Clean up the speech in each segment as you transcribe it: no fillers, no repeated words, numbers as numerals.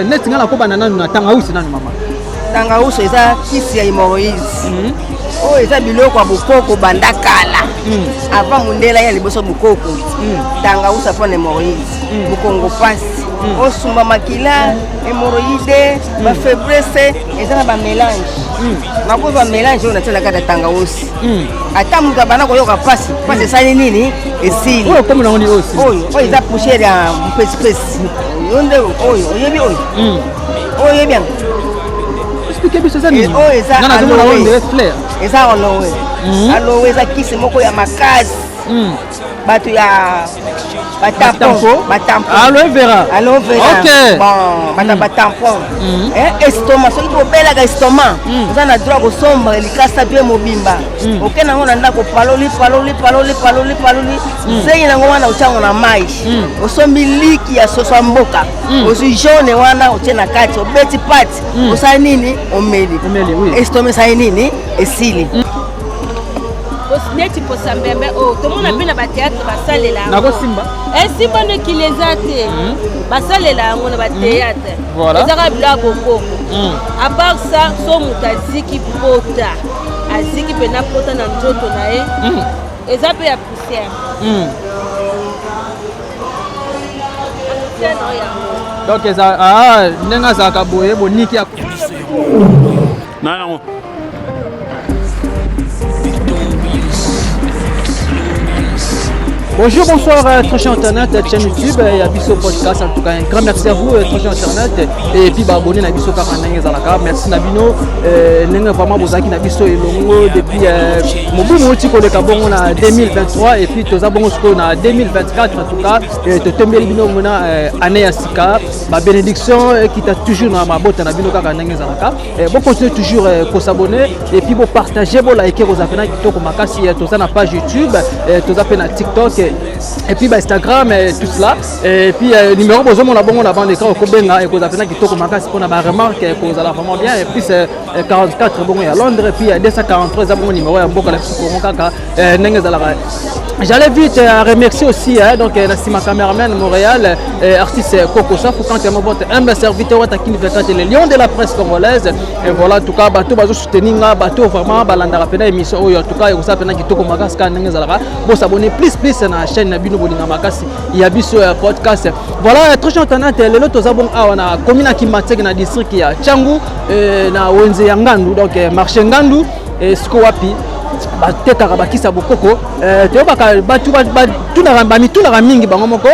Neti ngai nakobanda nanu na tangawisi nanu, mama. Tangawusu eza kisi ya hémorroïde. Oyo eza biloko ya bokoko banda kala, avant mondele ya liboso, bokoko. Tangawusu mpona hémorroïde, mokongo pasi, osumba makila, hémorroïde, bafaiblesse. Eza na bamélange. Nakozwa mélange oyo natia na kati ya tangawusi. Ata moto abanda koyoka pasi, pasi esali nini? Esili. Oyo komi nango nini oyo? Oyo eza poussière ya mpesipesi. Oyo nde oyo oyebi, oyo oyo oyebi yango. Explique biso eza nini. Oyo eza Nga nazomona oyo ndenge fleur. Eza aloe. Aloe eza kisi moko ya makasi. Bato ya batampon, batampon. Aloe vera. Aloe vera. Bon, bato ya batampon, estomac, soki bobelaka estomac, oza na droit kosomba likasa bie mobimba, oke nango na ndako, paloli, paloli, paloli, paloli, paloli zengi nango wana, otiango na mai. Osombi liki ya soso ya mboka, ozwi jaune wana, otie na kati, obeti pati, osali nini? Omeli. Omeli, oui. Estomac esali nini? Esili. Neti posa mbembe oyo tomona mpe na bathéâtre basalela yango. Nakosimba? Esimba nokili eza te, basalela yango na bathéâtre. Ezaka bilo ya bokoko. À part ça, so moto aziki pota, aziki mpena pota na nzoto na ye, eza mpe ya poussière. Poussière na oyo yango. Donc eza ndenge azalaka boye, boniki ya na yango. Bonjour, bonsoir, très cher internaute, chaîne YouTube et ya biso podcast. En tout cas, un grand merci à vous, très cher internaute. Et puis, bah, abonné na biso kaka ndenge ezalaka. Merci na bino, ndenge vraiment bozalaki na biso elongo depuis mobu mouti koleka bongo na 2023 et puis toza bongo sikoyo na 2024. En tout cas, totembeli bino mona année ya sika, ba bénédiction ekita toujours na mabota na bino kaka ndenge ezalaka. Bon, continuez toujours kos'abonner et puis bopartager, bolike, kozala mpena kitoko makasi. Toza na page YouTube, toza mpe na TikTok et puis baInstagram, tout cela. Et puis numéro bozomona bongo na bande écran, okobenga, ekozala mpena kitoko makasi mpona baremarque, ekozala vraiment bien. Et puis 44 bongo ya Londres et puis 243 eza bongo numéro ya mboka na biso Kongo kaka ndenge ezalaka. J'allais vite à remercier aussi, hein, donc na sima cameraman Montréal, artiste Coco Safou, quant à votre humble serviteur Watakini 24, le lion de la presse congolaise. Et voilà, en tout cas, bato bazo soutenir nga, bato vraiment balandaka pena émission oyo. En tout cas, ekosala pena kitoko makasi kaka ndenge ezalaka. Bos'abonner plus plus na chaîne na bino bolinga makasi ya biso ya podcast. Voilà, très cher internaute, lelo toza bon awa na commune ya Kimbanseke, na district ya Tshangu, na wenze ya Ngandu, donc marché Ngandu, siko wapi batekaka bakisa bokoko. Toyebaka bato batunaka, bamitunaka mingi bango moko,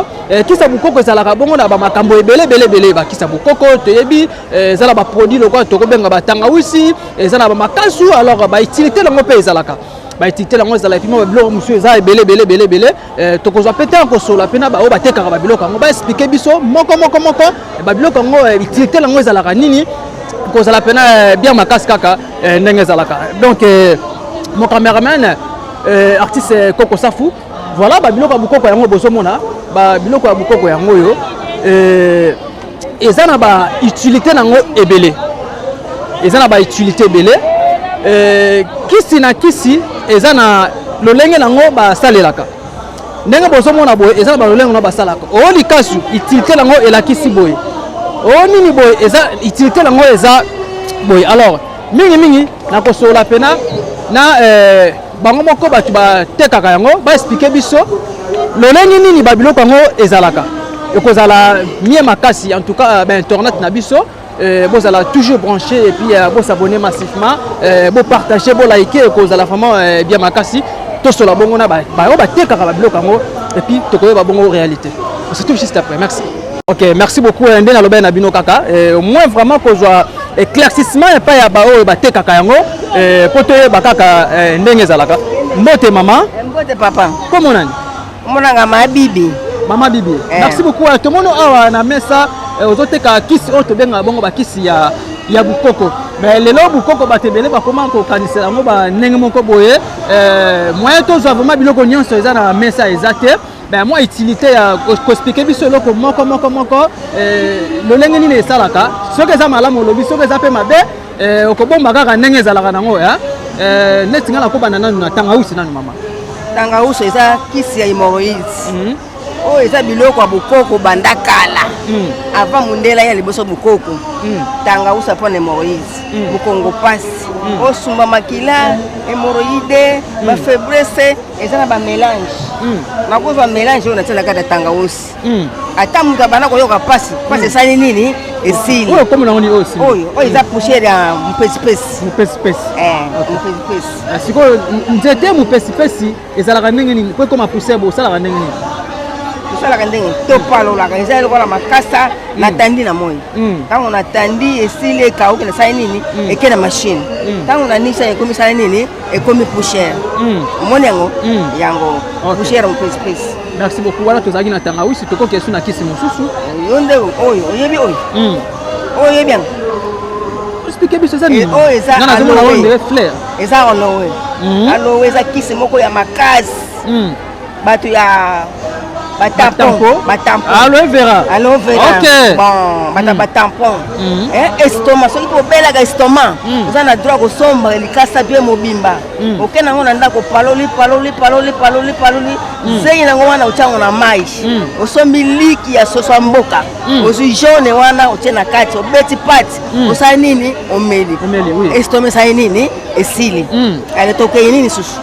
kisa bokoko ezalaka bongo na bamakambo ebele ebele ebele. Bakisa bokoko toyebi eza na baproduit lokola tokobenga batangawisi, eza na bamakasu. Alors bautilité nango mpe ezalaka, bautilité yango ezala, et puis mwa babiloko mosusu eza ebele ebele ebele ebele. Tokozwa mpe te kosola mpe na baoyo batekaka babiloko yango, baexpliquer biso moko moko moko babiloko yango, utilité yango ezalaka nini. Kozala mpena bien makasi kaka ndenge ezalaka. Donc mon cameraman, artiste Koko Safu, voilà babiloko ya bokoko yango bozomona. Babiloko ya bokoko yango oyo eza na bautilité nango ebele, eza na bautilité ebele. Kisi na kisi eza na lolenge nango basalelaka. Ndenge bozomona boye, eza na balolenge nango basalaka. Oyo likasu, utilité nango elakisi boye. Oyo nini boye, eza utilité nango eza boye. Alors mingimingi nakosolola mpena na bango moko bato batekaka yango, baexpliquer biso lolenge nini babiloko yango ezalaka. Ekozala mie makasi. En tout cas, bainternet na biso, bozala toujours branché et puis bos'abonner massivement, bopartager, bolike, ekozala vraiment bien makasi. Tosola bongo na baoyo batekaka babiloko yango et puis tokoyeba bongo réalité. On se trouve juste après. Merci. Ok, merci beaucoup. Nde nalobaki na bino kaka, au moins vraiment kozwa éclaircissement epai ya baoyo batekaka yango mpo toyeba kaka ndenge ezalaka. Mbote mama. Mbote papa. Kombo nani? Omonanga ma Bibi. Mama Bibi, merci beaucoup. Tomoni awa na mesa ozoteka kisi oyo tobengaka bongo bakisi ya bukoko. Mais lelo bukoko, bato ebele bakoma kokanisela yango bandenge moko boye. Moyen tozwa vraiment biloko nyonso eza na mesa eza te. Ben, mwa utilité ya koexpliquer biso eloko moko moko moko, lolenge nini esalaka. Soki eza malamu olobi, soki eza mpe mabe okobomba kaka ndenge ezalaka nango. Neti ngai nakobanda nanu na tangawisi nanu, mama. Tangawusu eza kisi ya hémorroïde. Oyo eza biloko ya bokoko banda kala, avant mondele ya liboso bokoko. Tangausa mpona hémorroïde, mokongo pasi, osumba makila, hémorroïde, bafaiblesse. Eza na bamélange. Nakozwa mélange oyo natia na kati ya tangausi. Ata moto abanda koyoka pasi, pasi esali nini? Esili. Oyo komona ngo nini oyo? Oyo eza poussière ya mopesipesi. Mopesipesi. Mopesipesi. Sikoyo nzete mopesipesi ezalaka ndenge nini po ekoma poussière? Bo osalaka ndenge nini? Tosalaka ndenge topalolaka, eza lokola makasa. Natandi na moi. Ntango natandi, esili, ekauki, nasali nini? Eke na machine. Ntango nanisa, ekomi sala nini? Ekomi poussière. Omoni yango? Yango poussière mopesipesi. Merci beaucoup. Wana tozalaki na tangawisi, tokoki esu na kisi mosusu. Yo nde oyo oyebi, oyo oyo oyebi yango. Explique biso eza nini? Oyo eza Nga nazomona aloe. oyo ndenge fleur. Eza aloe. Aloe eza kisi moko ya makasi. Bato ya batampon, batampon. Aloe vera. Aloe vera. Bon, bato ya batampon, estomac, soki mpo obelaka estomac, oza na droit kosomba likasa bien mobimba, okende yango na ndako, paloli, paloli, paloli, paloli, paloli zengi nango wana, otia yango na mai. Osombi liki ya soso ya mboka, ozwi jaune wana, otie na kati, obeti pâte, osali nini? Omeli. Omeli, oui. Estomac esali nini? Esili. Ale, tokei nini susu?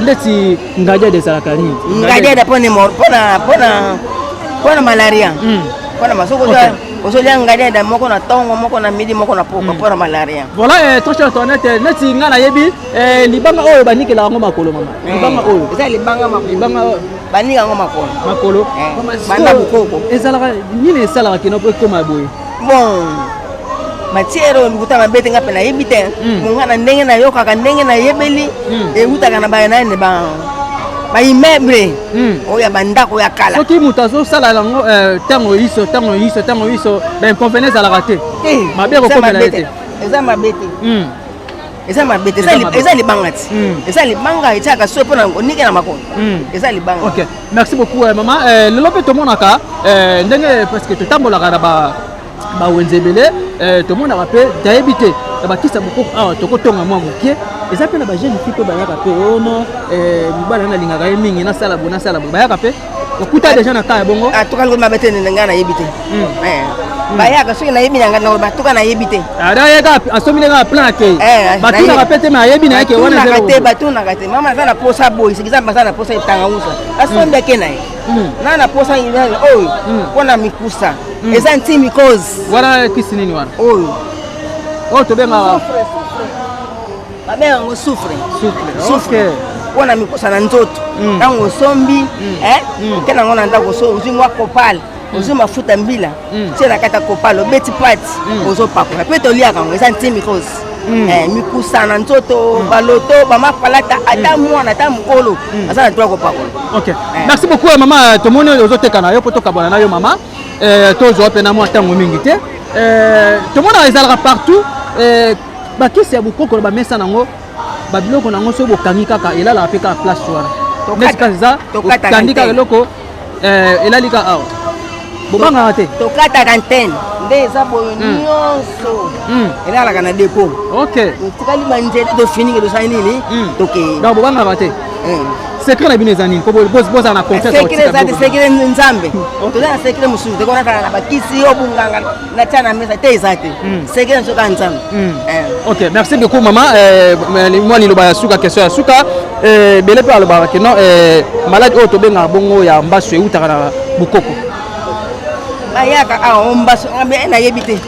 Ndeti ngadiade ezalaka nini? Ngadiada mpona malaria, mpona masoko. Ozolia ngadiada moko na ntongo, moko na midi, moko na pokwa, mpona malaria. Voilà, très cher internaute, neti nga nayebi libanga oyo banikelaka yango makolo, mama, libanga oyo. Eza libanga makolo. Libanga. Banika yango makolo. Makolo. Banda bokoko. Ezalaka nini? Esalaka kino po ekóma boye? Bon, matière oyo lokuta mabe te, nga mpe nayebi te. Monga na ndenge nayokaka, ndenge nayebeli, ewutaka na banani, baimmeuble oyo ya bandako ya kala. Soki moto azosala yango ntango yiso, ntango yiso, ntango yiso, bainconvénient ezalaka te? Mabe ekokomela ye te? Eza mabe te, eza mabe te. Eza libanga ti, eza libanga etiaka so mpona onike na makolo, eza libanga. Ok, merci beaucoup, mama. Lelo mpe tomonaka ndenge, parce que totambolaka na bawenze ebele, tomonaka mpe, tayebi te na bakisi ya bokoko awa tokotonga mwa moke. Eza mpe na bajeune fille mpe bayaka mpe ono mobali wana alingaka ye mingi, nasala boye, nasala boye. Bayaka mpe okuta déjà na ka ya bongo? Atuka lokola mabe te, ngai nayebi te. Bayaka, soki nayebi na ngai, batuka nayebi te. Ayeka, asombi ndenge na plan akei, batunaka mpe te, me ayebi na ye ke wana. Batunaka te, batunaka te. Mama aza na posa boye, soki aza na posa etangausa, asombi, ake na ye. Na na posa oyo mpona mikusa, eza antimycose. Wana kisi nini wana? Oyo. Oyo tobengaka? Babenga yango soufre. Soufre. Mpona mikusa na nzoto. Ntango osombi, oke nango na ndako, ozwi mwa kopale, ozwi mafuta mbila, tie na kati ya kopale, obeti pâte, ozopakola. Mpe toliaka yango, eza antimycose. Mikusa na nzoto, baloto, bamapalata, ata mwana ata mokolo aza na droit kopakola. Ok, merci beaucoup, mama. Tomoni oyo ozoteka na yo mpo tokabwana na yo, mama. Tozwa mpe na mwa ntango mingi te. Tomonaka ezalaka partout, bakisi ya bokoko na bamesa nango, babiloko nango, soki bokangi kaka, elalaka mpe kaka place wana. Neti place eza, okandi kaka eloko, elali kaka awa, bobangaka te? Tokataka antenne nde eza boyo nyonso, elalaka na dépôt. Totikali banzete, tofiniki, tosali nini? Tokei. Donc bobangaka te? Secret na bino eza nini po bozala na confiance? Secret eza te, secret Nzambe. Toza na secret mosusu te, konatala na bakisi oyo bunganga natia na mesa te, eza te. Secret na soka Nzambe. Ok, merci beaucoup, mama. Mwa liloba ya suka, question ya suka. Ebele mpe alobaka ke non, maladi oyo tobengaka bongo ya mbasu eutaka na bokoko. Bayaka awa, mbasu nayebi te,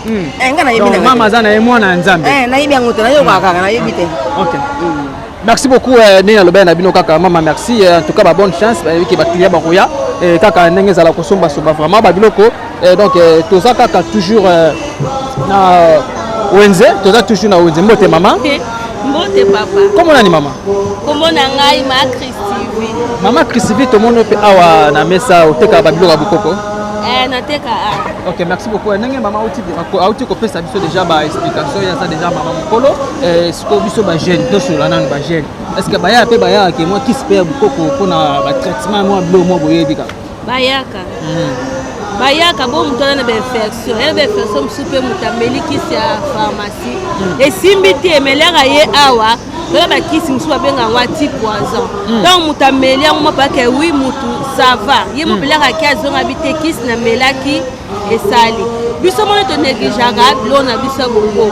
nga nayebi. Mama aza na ye mwana ya Nzambe. Nayebi yango te, nayokaka kaka, nayebi te. Ok, merci beaucoup. Ndenge nalobaki na bino kaka, mama, merci. En tout cas, babonne chance. Bayebi ke baclient bakoya kaka ndenge ezala kosombasomba vraiment babiloko. Donc toza kaka toujours na wenze, toza toujours na wenze. Mbote, mama. Mbote, papa. Kombo nani, mama? Kombo na ngai Ma Christivi. Mama Christivi, tomoni mpe awa na mesa otekaka babiloko ya bokoko. Nateka awa. Ok, merci beaucoup. Ndenge mama auti kopesa biso déjà baexplication, ye aza déjà mama mokolo. Sikoyo biso bajeune tosolola nanu. Bajeune, est ce que bayaka mpe, bayaka mwa kisi mpe ya bokoko mpona batraitement, mwa biloko mwa boyebi kaka? Bayaka, bayaka. Bo moto aza na bainfection, ya bainfection mosusu mpe moto ameli kisi ya pharmacie, esimbi te, emelaka ye awa. Toza bakisi mosusu babenga yango anti poison. Ntango moto ameli yango mapake, wi, mutu ça va, ye mopelaka aki azonga bi te. Kisi namelaki esali biso moni, tonégligeaka biloko na biso ya bokoko.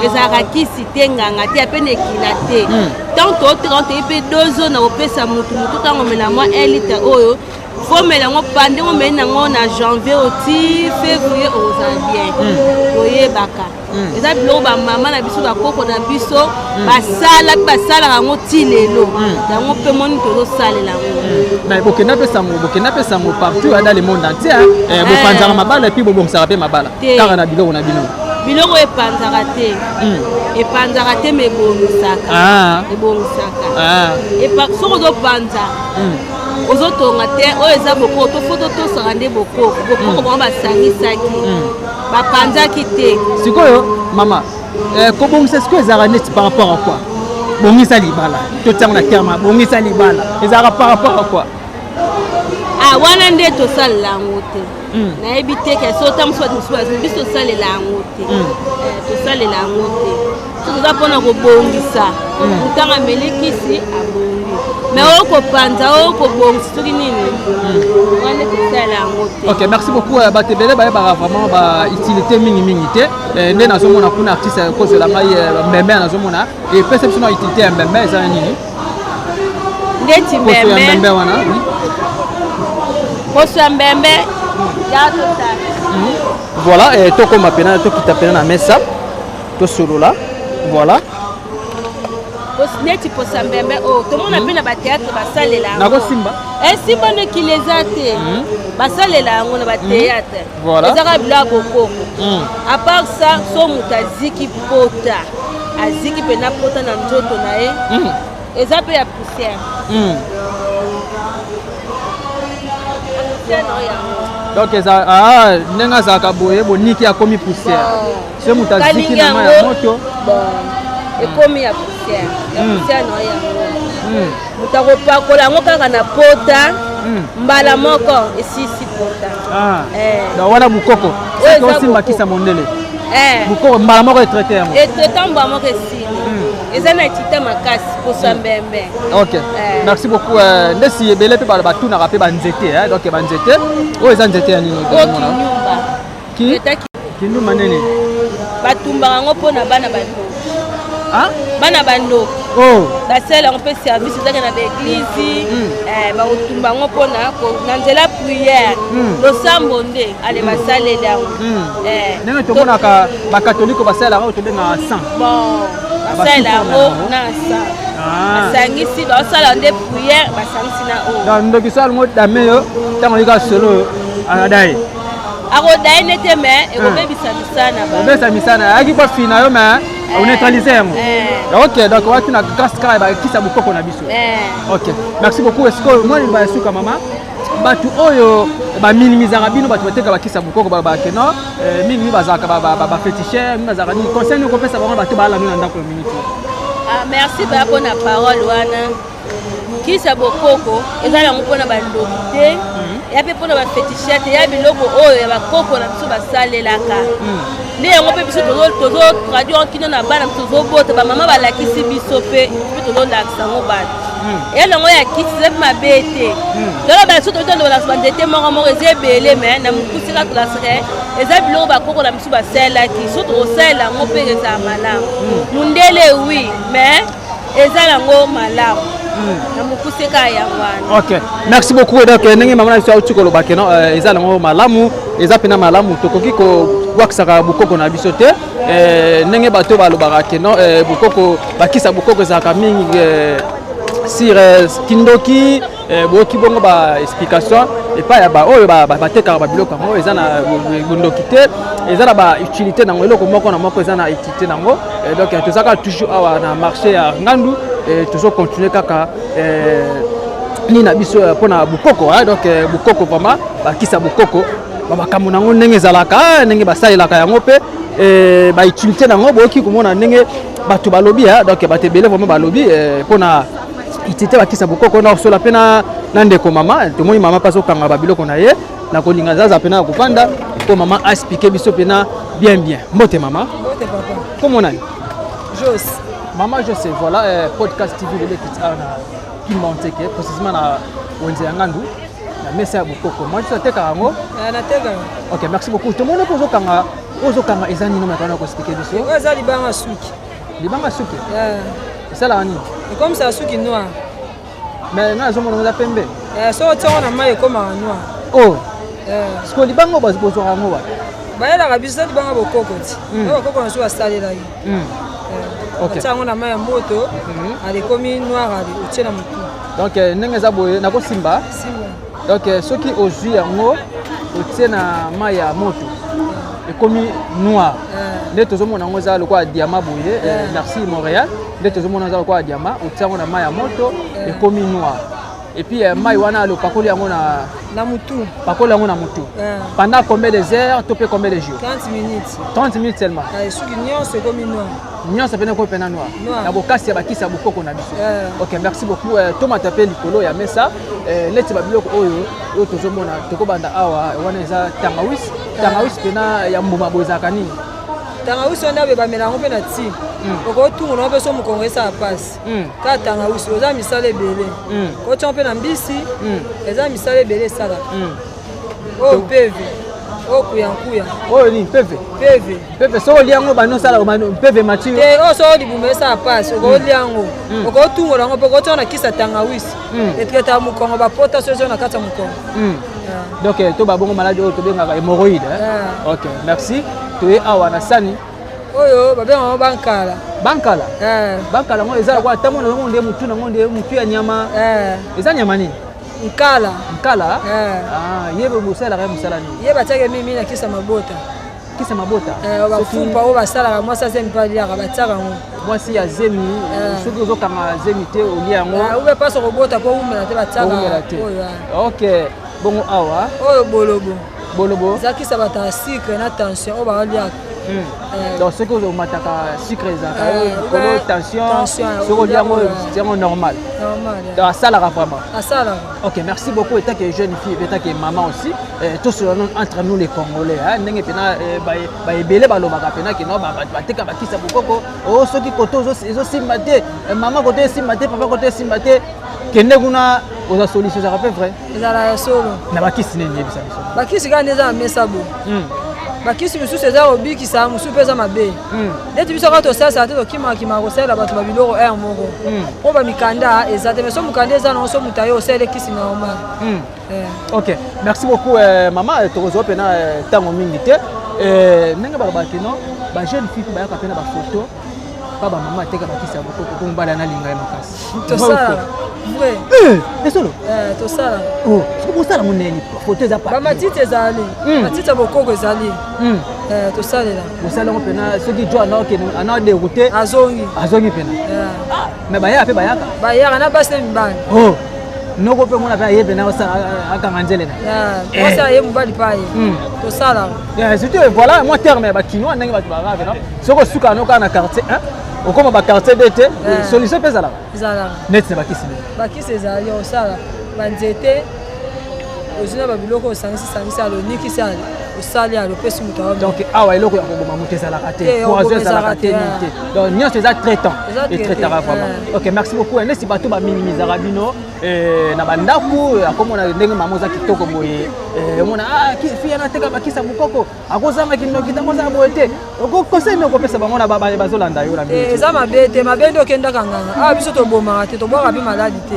Ezalaka kisi te, nganga te, ape na ekila te. Ntango tooteka, toyi mpe dozo na kopesa mutu. Mutu ntango omela mwa 1 litre oyo, fomela yango pa ndenge omeli nango na janvier oti février, okozala bien. Toyebaka eza biloko bamama na biso, bakoko na biso basala mpe basalaka yango ti lelo. Yango mpe moni tozosalela yango. Mais bokenda mpe sango, bokenda mpe sango partout dans le monde entier, bopanzaka mabala et puis bobongisaka mpe mabala kaka na biloko na bino? Biloko epanzaka te, epanzaka te, ma ebongisaka. Ebongisaka. Soki ozopanza, ozotonga te. Oyo eza bokoko, tofo totosaka nde bokoko. Bokoko bango basangisaki, bapanzaki te. Sikoyo mama, kobongisa sikoyo ezalaka neti par rapport à quoi? Bongisa libala, totiango na terme bongisa libala, ezalaka par rapport à quoi? Ah, wana nde tosalela yango te. Nayebi te ke so ta mosusu, bato mosusu bazo, biso tosalela yango te. Tosalela yango te. So toza mpona kobongisa, motanga ameli kisi, abongi. Mais oyo kopanza, oyo kobongisa, soki nini, wana nde tosalela yango te. Ok, merci beaucoup. Bato ebele bayebaka vraiment bautilité mingimingi te. Nde nazomona kuna artiste kozwela ngai mbembe, nazomona epesa biso na utilité ya mbembe eza nini? Ndeti poso ya mbembe wana, oui. Poso ya mbembe ya totala. Voilà, tokóma pena, tokita pena na mesa, tosolola, voilà. Neti poso ya mbembe oyo tomona mpe na bathéâtre basalela yango. Nakosimba? Esimba nde kili eza te. Basalela yango na bathéâtre. Ezaka bilo ya bokoko. À part ça, so moto aziki pota, aziki mpena pota na nzoto na ye, eza mpe ya poussière. Ya poussière na oyo yango. Donc eza, ah, ndenge azalaka boye, boniki, akomi poussière. So moto aziki na mai ya moto. Bon, ekomi ya poussière, ya poussière na oyo yango. Moto akopakola yango kaka na pota, mbala moko esisi pota. Donc wana bukoko soki osimbakisa mondele, bukoko mbala moko etraite yango. Etraite mbala moko, esili. Eza na tita makasi, poso ya mbembe. Ok, merci beaucoup. Ndesi ebele mpe batunaka mpe banzete. Donc banzete oyo eza nzete ya nini? Oyo kinyumba. Kindumba nini? Batumbaka yango mpona bana bandoki. Bana bandoki basala yango mpe service ezaka na baeglise. Bakotumba yango mpona na nzela prière, losambo nde ale basaleli yango. Ndenge tomonaka bakatoliko basalelaka oyo tobengaka sang. Bon, basalela yango na sang, basangisi, basala nde prière, basangisi na oyo. Ndoki so alingo dame yo, ntango oyika solo oyo, akada ye. Akodaye nete, me ekobebisa misana. Obebisa misana, ayaki mpo fina yo, mais oneutralize yango. Ok, donc wati na grâce kaka bakisa bokoko na biso. Ok, merci beaucoup. Est ce que mwa liloba ya suka, mama, bato oyo baminimizaka bino, bato bateka bakisa bokoko, balobaka non, mingi bazalaka baféticheur, mingi bazalaka nini, conseil nini okopesa bango, bato baalami na ndako ya minute? Merci baya mpona parole wana. Kisi ya bokoko eza yango mpona bandoki te, ya mpe mpona baféticheur te. Ya biloko oyo ya bakoko na biso basalelaka nde yango mpe biso tozotraduire kino na bana biso, tozobota bamama balakisi biso mpe tozolakisa yango bato. Eya nango ya kisi, eza mpe mabe te. Toloba so tolobaka banzete moko moko eza ebele, mais na mokusi kaka tolasaka eza biloko bakoko na biso basalelaki. So tokosalela yango mpe ezala malamu. Mundele, oui, mais eza yango malamu. Na mokuse kaka yango wana. Ok, merci beaucoup. Donc ndenge mama na biso auti koloba ke non, eza yango malamu, eza mpena malamu. Tokoki kobwakisaka bokoko na biso te. Ndenge bato balobaka ke non, bokoko, bakisa bokoko ezalaka mingi sur kindoki, boyoki bongo baexplication epai ya baoyo batekaka babiloko yango. Eza na bondoki te, eza na bautilité nango. Eloko moko na moko eza na utilité nango. Donc toza kaka toujours awa na marché ya Ngandu, tozocontinue kaka nini na biso mpona bokoko. Donc bokoko vraiment, bakisa bokoko, bamakambo nango ndenge ezalaka, ndenge basalelaka yango mpe bautilité nango, boyoki komona ndenge bato balobi. Donc bato ebele vraiment balobi mpona utilité bakisa bokoko. Na kosola mpe na ndeko mama, tomoni mama mpe azokanga babiloko na ye na kolinga zaza mpena ya kopanda mpo mama aexplique biso mpena bien bien. Mbote mama. Mbote papa. Kombo nani? Jos. Maman José, voilà, podcast TV lelo ekiti awa na Kimbanseke, précisément na wenze ya Ngandu, na mesa ya bokoko. Moi, je atekaka yango. Natekaka. Ok, merci beaucoup. Tomoni mpe ozokanga, ozokanga eza nini? Omeka koexpliquer biso. Oyo eza libanga suki. Libanga suki? Esalaka nini? Ekomisaka suki noir. Mais ngai nazomona eza pembe. Soki otiango na mai, ekomaka noir. Oh, sikoyo libanga oyo bozwaka yango wapi? Bayelaka biso, eza libanga bokoko ti oyo bokoko na so basalelaki. Otia yango na mai ya moto, ale ekomi noir, ale otie na motu. Donc ndenge eza boye, nakosimba? Simba. Donc soki ozwi yango, otie na mai ya moto, ekomi noir. Nde tozomona yango eza lokola diamant boye. Merci Montréal. Nde tozomona eza lokola diamant. Otie yango na mai ya moto, ekomi noir, et puis mai wana ale opakoli yango na Na motu. Pakoli yango na motu. Pendant combien de heures to mpe combien de jours? 30 minutes. 30 minutes seulement? Suki nyonso ekomi noir. Nyonso pene ekomi pena noir. Noir. Na bokasi ya bakisi ya bokoko na biso. Ok, merci beaucoup. Tomata mpe likolo ya mesa, neti babiloko oyo tozomona. Tokobanda awa, wana eza tangawisi. Tangawisi pena ya mbuma boye ezalaka nini? Tangawisi wana be bamela yango mpe na ti okotungola mpe so mokongo esala mpasi. Kaka tangawisi oza misala ebele. Kotia mpe na mbisi. Eza misala ebele esalaka. Oyo mpeve, oyo kuyankuya. Oyo nini, mpeve? Mpeve. Mpeve, soki olia yango, bani osala mpeve matio? Te, oyo soki libuma esala mpasi, okolia yango, okotungola yango mpe okotia na kisi ya tangawisi. Etraitaka mokongo, bapota so eza na kati ya mokongo. Donc to babongo maladie oyo tobengaka hémorroïde? Ok, merci. Toye awa na sani. Oyo babengaka bankala. Bankala. Bankala yango eza lokola ntango nango nde motu nango nde motu ya nyama. Eza nyama nini? Nkala. Nkala. Ah, ye bosalaka ye mosala nini? Ye batiaka mingi na kisa mabota. Kisa mabota. Bafupa oyo basalaka, mwasi azemi mpe aliaka, batiaka yango. Mwasi ya zemi, soki ozokanga zemi te, olia yango. Ube mpasi kobota mpo umela te, batiaka. Oumela te. Oyo. Ok, bongo awa? Oyo bolobo. Bolobo. Eza kisa bato ya sucre na tension oyo baoliaka. Donc soki omataka sucre, ezalaka likolo, tension, soki olia yango, yango normal. Normal. Donc asalaka vraiment? Asalaka. Ok, merci beaucoup. En tant que jeune fille, en tant que maman aussi, tosolola entre nous les Congolais, ndenge mpena baebele balobaka mpena kino bateka bakisa bokoko o soki koto ezosimba te, mama koto esimba te, papa koto esimba te, kende kuna oza solution. Ezalaka mpe vrai? Ezalaka ya solo. Na bakisi nini? Yebisa biso. Bakisi kaka nde eza na mesa bo. Bakisi mosusu eza kobikisa, mosusu mpe eza mabe. Neti biso kaka tosalisaka te, tokimakimaka kosalela bato babiloko aire moko mpo bamikanda eza te. Mais so mokanda eza nango, so moto aye, osalele kisi normal. Ok, merci beaucoup, mama. Tokozwa mpena ntango mingi te. Ndenge balobaka kino bajeune fille mpe bayaka mpe na bafoto pa bamama ateka bakisi ya bokoko mpo mobali analinga ye makasi. Tosala vrai. Esolo? Tosala. Soki bosala monene, foto eza? Bamatiti ezali, matiti ya bokoko ezali, tosalela. Bosala yango mpena, soki jo ana déroute? Azongi. Azongi mpena. Mais bayaka mpe, bayaka? Bayaka na basi na mibali. Noko mpe mona mpe aye mpena akanga nzele na Mwasi aye, mobali mpe aye, tosalaka. Surtout voilà mwa terme ya bakinois, ndenge bato bakaka no, soki osukaka no kaka na quartier 1, okóma baquartier 2 te, solution mpe ezalaka? Ezalaka. Neti na bakisi nini? Bakisi ezali, osala banzete, ozwi na babiloko, osangisi sangisi, alo onikisi, ale osali, ale opesi moto. Donc awa eloko ya koboma moto ezalaka te, poison ezalaka te, nini te. Donc nyonso eza traitant, etraitaka vraiment. Ok, merci beaucoup. Nesi bato baminimizaka bino na bandako, akomona ndenge mama oza kitoko boye, omona fille anateka bakisa bokoko, akozanga kindoki te, akozanga boye te. Conseil nini okopesa bango na bazolanda yo na? Eza mabe te. Mabe nde okendaka nganga. Awa biso tobomaka te, tobwaka mpe maladi te.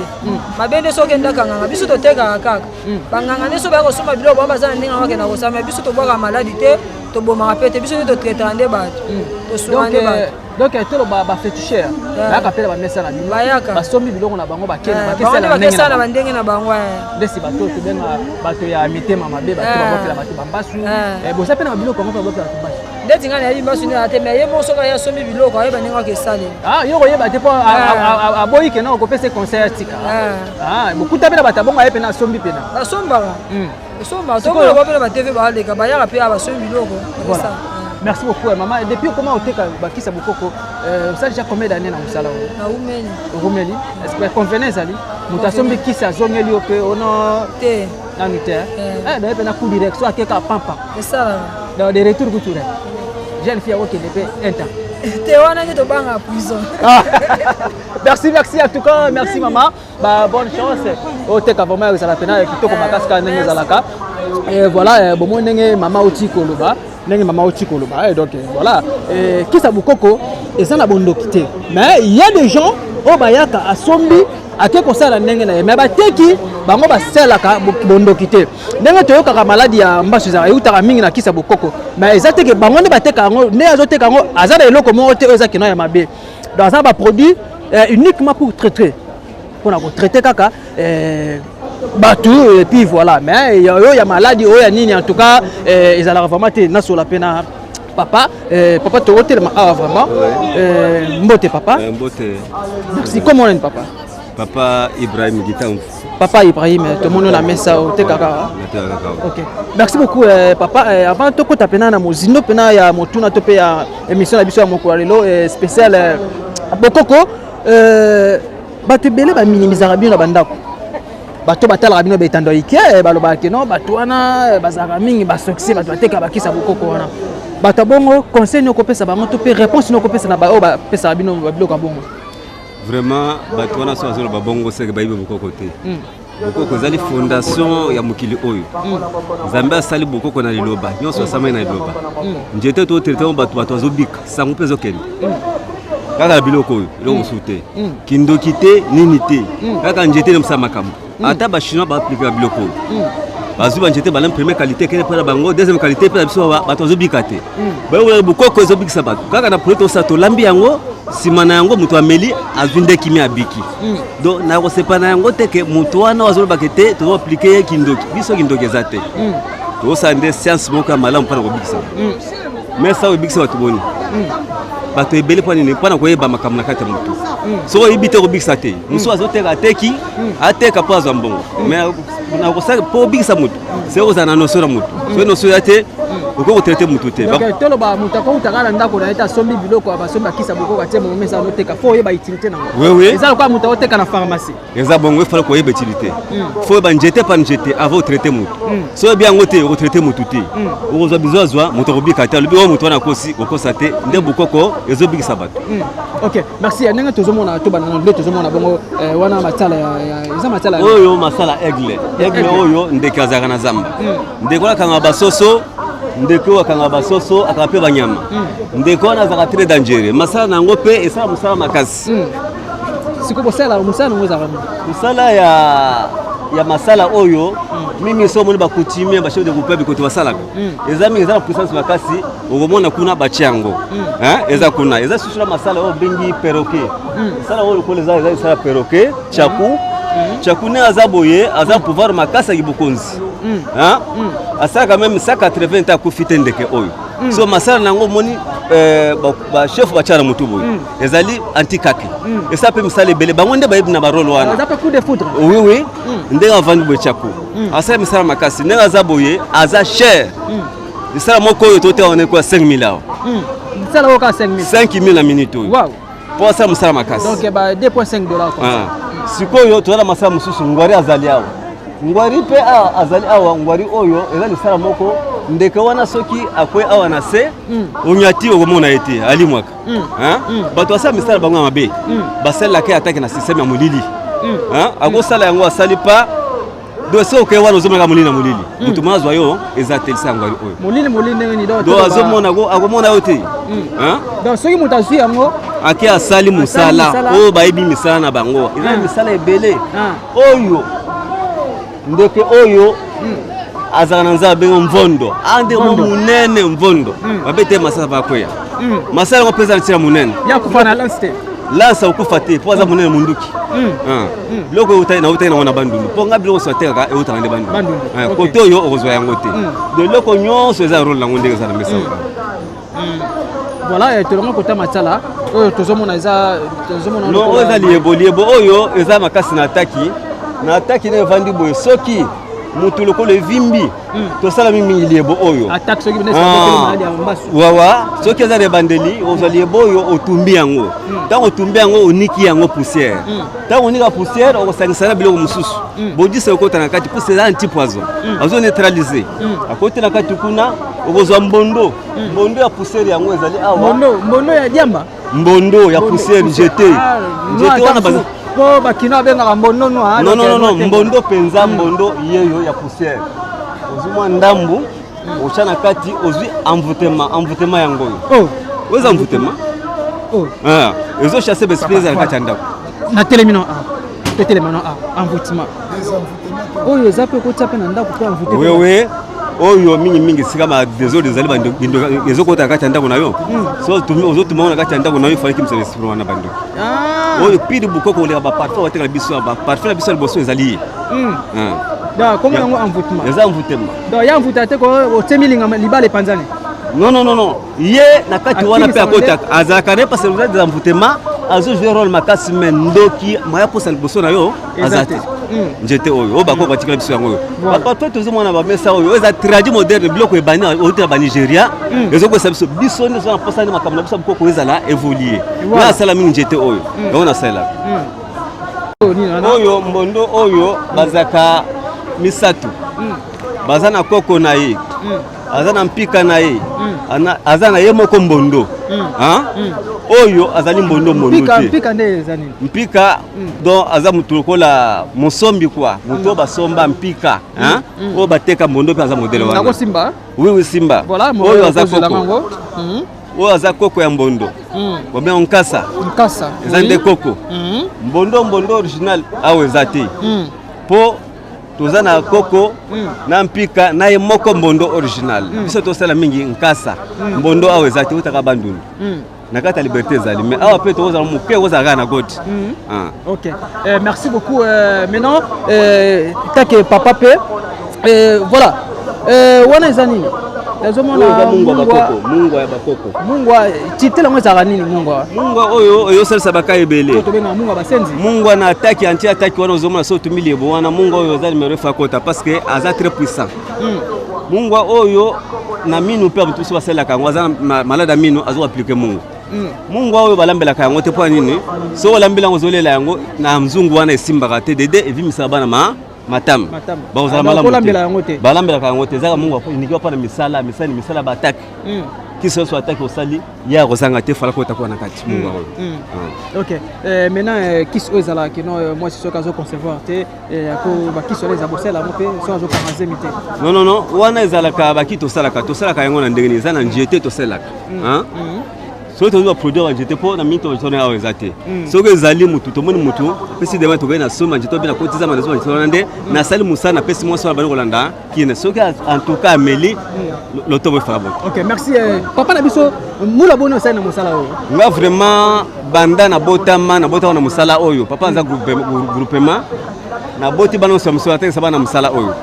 Mabe nde so okendaka nganga. Biso totekaka kaka. Banganga nde so baya kosomba biloko, bango baza na ndenge yango bakenda kosala. Mais biso tobwaka maladi te, tobomaka mpe te. Biso nde totraitaka nde bato, tosunga nde bato. Donc toloba baféticheur bayaka mpe na bamesa na bino? Bayaka. Basombi biloko na bango, bakende? Bakesala na bandenge na bango. Ndesi bato tobenga bato ya mitema mabe, bato babwakela bato bambasu, boza mpe na babiloko yango mpe babwakela bato mbasu? Ndeti ngai nayebi mbasu nde te, mais ye moko soki aye asombi biloko, ayeba ndenge akesalela. Yo koyeba te mpo aboyi kena okopesa conseil atika. Bokuta mpe na bato abongo, aye mpena asombi mpena? Basombaka, osombaka. Tokoloko mpe na batv baleka, bayaka mpe basombi biloko. Merci beaucoup, maman. Depuis comment oteka bakisa bokoko, osali déjà combien d'années na mosala oyo? Naumeli. Orumeli. Est ce que convenant ezali moto asombi kisi, azongeli yo mpe ono? Te. Nanu te. Daye mpe na coup direct so akeka pampa. Esalaka. Donc de retour kutu jeune fille akokende mpe un temps. Te, wana nde tobanga prison. Ah. Merci, merci en tout cas, merci maman. Ba bonne chance. Oteka vraiment ezala pena kitoko makasi kaka ndenge ezalaka. Et voilà, bomoi ndenge mama oti koloba, ndenge mama oti koloba. Et donc voilà, kisa bokoko eza na bondoki te. Mais il y a des gens oyo bayaka, asombi, ake kosala ndenge na ye, mais bateki bango basalaka bondoki te. Ndenge toyokaka maladi ya mbasu ezalaka, eutaka mingi na kisa bokoko, mais eza te ke bango nde bateka yango. Nde azoteka yango, aza na eloko moko te oyo eza kino ya mabe. Donc aza baproduit uniquement pour traiter, mpona kotraiter kaka bato, et puis voilà. Mais oyo ya maladi, oyo ya nini, en tout cas ezalaka vraiment te. Nasola mpe na papa. Papa, tokotelema awa vraiment. Mbote papa. Mbote. Merci. Comment nani papa? Papa Ibrahim Gitangu. Papa Ibrahim, tomoni na mesa otekaka. Ok, merci beaucoup papa. Avant tokota mpena na mozindo mpena ya motuna to mpe ya émission na biso ya mokolo ya lelo spécial bokoko, bato ebele baminimisaka bino na bandako. Bato batalaka bino baetando ya ike, balobaka ke non, bato wana bazalaka mingi basuccès, bato bateka bakisa bokoko wana. Bato ya bongo, conseil nini okopesa bango to mpe réponse nini okopesa na baoyo bapesaka bino babiloko ya bongo? Vraiment, bato wana so bazoloba bongo, seke bayebi bokoko te. Bokoko ezali fondation ya mokili oyo. Nzambe asali bokoko na liloba nyonso, asamaki na liloba. Nzete totraiter yango, bato bato azobika, sango mpe ezokende kaka na biloko oyo, eloko mosusu te, kindoki te, nini te, kaka nzete nde mosala makambo. Ata bachinois baappliquer biloko oyo, bazwi banzete balamu, première qualité ekende mpe na bango, deuxième qualité mpe na biso, bato bazobika te. Bayokola bokoko ezobikisa bato kaka na produit tosala, tolambi yango, nsima na yango moto ameli, azwi nde kimia, abiki. Donc nakosepa na yango te ke moto wana azolobaka te tozoappliquer ye kindoki. Biso kindoki eza te, tozosala nde science moko ya malamu mpona kobikisa. Mais sa oyebikisa bato boni, bato ebele, mpo nini? Mpona koyeba makambo na kati ya motu. Soki oyebi te, kobikisa te. Mosusu azoteka, ateki, ateka mpo azwa mbongo. Mais nakosala mpo obikisa motu, se kozala na notion na motu. Soki notion ya te, okoki kotraiter motu te. Donc toloba moto akoutaka na ndako na ye te, asombi biloko, basombi bakisa bokoko, atie momesa, azoteka, faut oyeba utilité nango. Oui. Eza lokola moto aoteka na pharmacie. Eza bongo, efala koyeba utilité. Faut oyeba nzete pa nzete avant otraiter motu. Soki oyebi yango te, okotraiter motu te, okozwa bizo, azwa moto, akobika te, alobi oyo moto wana akosi. Kokosa te, nde bokoko ezobikisa bato. Ok, merci. Ndenge tozomona, tobanda na nde tozomona bongo wana masala eza masala oyo masala aigle. Aigle oyo ndeke azalaka na zamba. Ndeko wana akanga basoso, ndeko oyo akanga basoso, akanga mpe banyama. Ndeko wana azalaka très dangereux. Masala na yango mpe esala mosala makasi. Sikoyo bosala mosala nango ezalaka nini? Mosala ya masala oyo mingi, so omoni bacoutumier, bachef de groupe, bikoto basalaka, eza mingi, eza na puissance makasi. Okomona kuna batie yango, eza kuna, eza susu na masala oyo obengi perroquet. Masala oyo lokola eza esala perroquet chaku chaku, nde aza boye, aza pouvoir makasi ya kibokonzi, asalaka même 180 akufi te. Ndeke oyo so masala na yango, omoni bachef batia na motu boye, ezali antikake, esa mpe misala ebele. Bango nde bayebi na barole wana. Eza mpe coup de foudre. Oui, ndenge avandi boye, tiaku asala misala makasi. Ndenge aza boye, aza cher. Misala moko oyo toteka wana ekoya 5000 awa. Misala oyo kaka 5000? 5000 na minute oyo. Mpo asala mosala makasi. Donc ba 2.5 $. Sikoyo toza na masala mosusu. Ngwari azali awa, ngwari mpe awa azali awa. Ngwari oyo eza lisala moko, ndeke wana soki akwe awa na se, onyati, okomona ye te, alimwaka. Bato basala misala bango ya mabe, basalelaka ye atake na système ya molili. Akosala yango, asali pa. Donc soki okei wana, ozomonaka molili na molili, moto moko azwa yo eza te. Lisa ngwari oyo. Molili, molili ndenge nini? Donc azomona, akomona yo te. Donc soki moto azwi yango, ake asali mosala oyo, bayebi misala na bango, eza misala ebele. Oyo ndeke oyo azalaka na nzala, abenga mvondo, a ndeke mo monene, mvondo babete masala, bakweya masala yango mpenza na ntina monene. Ya kufa na lance te? Lance okufa te, mpo aza monene, munduki. Biloko nautaki nango na Bandundu, mpo nga biloko so atekaka eutaka nde Bandundu. Kote oyo okozwa yango te. Donc eloko nyonso eza role nango ndenge eza na mesa. Voilà, tolongo kota masala oyo tozomona, eza tozomona. Non, oyo eza liebo. Liebo oyo eza makasi na ataki, na ataki ndenge evandi boye. Soki motu lokolo evimbi, tosala mingi liebo oyo. Wawa, soki eza na ebandeli, ozwa liebo oyo, otumbi yango. Ntango otumbi yango, oniki yango poussière. Ntango onika poussière, okosangisa na biloko mosusu, bodisa, okota na kati. Pousse eza anti poison, azo neutraliser, akoti na kati kuna. Okozwa mbondo, mbondo ya poussière yango ezali awa. Mbondo, mbondo ya diamba. Mbondo ya poussière, nzete. Ah, Nzete wana baza po bakino abengaka mbondo no. Ah, Non, non, non, non, donc, mbondo mpenza, mbondo yeyo ya poussière. Ozwi mwa ndambu, otya na kati, ozwi envoûtement, envoûtement yango oyo. Oh, Oyo eza envoûtement. oh. Ah, ezochasse baesprit eza na kati ya ndako. Natelemi no a. Totelema no a. Envoûtement. Oyo eza mpe kotia mpe na ndako mpe envoûté. Wewe oyo mingimingi esika ba désordre ezali, bandoki ezokota na kati ya ndako na yo. So ozotuma ngo na kati ya ndako na yo, efali kimisa esprit wana, bandoki. Ah. Oyo pire bukoko koleka baparfum batekala biso, baparfum na biso ya liboso ezali ye. Ah. Donc, kombo yango envoûtement. Eza envoûtement. Donc, ya envoûté te ko otie milinga libala epanzani. Non, non, non, non, ye na kati wana mpe akotaka, azalaka ne parce que eza des envoûtement, azojouer rôle makasi, mais ndoki maya posa liboso na yo Eza aza te. te. Nzete oyo, oyo bakoko batikala biso yango oyo. Voilà. Baparfum tozomona bamesa oyo, oyo eza tradi moderne, biloko ebandi outela Banigeria, ezokwesa biso. Biso nde toza na mposa nde makambo na biso ya bokoko ezala évolue. Voilà. Nga asala mingi nzete oyo, yango nasalelaka. Oyo nini wana? Oyo mbondo oyo bazalaka misato. Baza na koko na ye, aza na mpika na ye, aza na ye moko mbondo. Hein? Oyo azali mbondo, mbondo Mpika te. Mpika nde eza nini? Mpika, donc aza motu lokola mosombi kua, motu oyo basomba mpika, hein? Oyo bateka mbondo mpe aza modèle wana. Nakosimba. Oui, simba. Voilà, oyo aza kozwela koko. yango. Oyo aza koko ya mbondo, babenga nkasa. Nkasa. Eza nde koko. Mbondo, mbondo original awa eza te, mpo toza na koko na mpika na ye moko mbondo original. Biso tosala mingi nkasa. Mbondo awa eza te, utaka Bandundu. Na kati ya Liberté ezali, mais awa mpe tokozala moke, kozala kaka na goti. Ah. Ok, merci beaucoup. Maintenant, tant que papa pe, voilà. Wana eza nini? Nazomona Oyo eza mungwa. Mungwa. Bakoko, mungwa ya bakoko. Mungwa, titele yango ezalaka nini, mungwa? Mungwa oyo ezosalisa baka ebele. Oyo tobengaka mungwa basenzi. Mungwa na ataki, anti ataki wana ozomona so otumi liebo wana. Mungwa oyo eza numero efa kota parce que aza très puissant. Mungwa oyo na minu mpe bato mosusu basalelaka yango, aza na malade ya minu, azo appliquer mungwa. Mungwa oyo balambelaka yango te. Mpo ya nini? Soki olambeli yango, ozolela yango na nzungu wana, esimbaka te. Dede evimisaka bana ma matama. Matama. Bakozala Ah, donc malamu. olambela yango te. Balambelaka yango te. Ezaka mungwa uniquement mpo na misala, misala, misala baatake. Kisi nyonso atake osali ye akozanga te, fala kota kuwa na kati mungwa oyo. Ah. Ok, maintenant, kisi oyo ezalaka kino mwasi soki azoconcevoir te, ako bakisi wana eza bosala yango mpe soki azokanga zemi te? Non, non, non, wana ezalaka baki tosalaka, tosalaka yango na ndenge nini? Eza na nzete tosalelaka. Hein? Soki tozwi baproduit ya banzete, mpo na mingi tozona awa eza te. Soki ezali motu, tomoni motu apesi demande, tokei na soma nzete obe na kotizama na soma nzete wana nde nasali mosala, napesi mwasi wana, bandi kolanda kine. Soki en tout cas ameli lotobo efaka boto. Ok, merci. Papa na biso, mula boni osali na mosala oyo? Nga vraiment banda nabotama, nabotama na mosala oyo. Papa aza groupement, naboti bana nyonso ya mosala, atekisa bana na mosala oyo.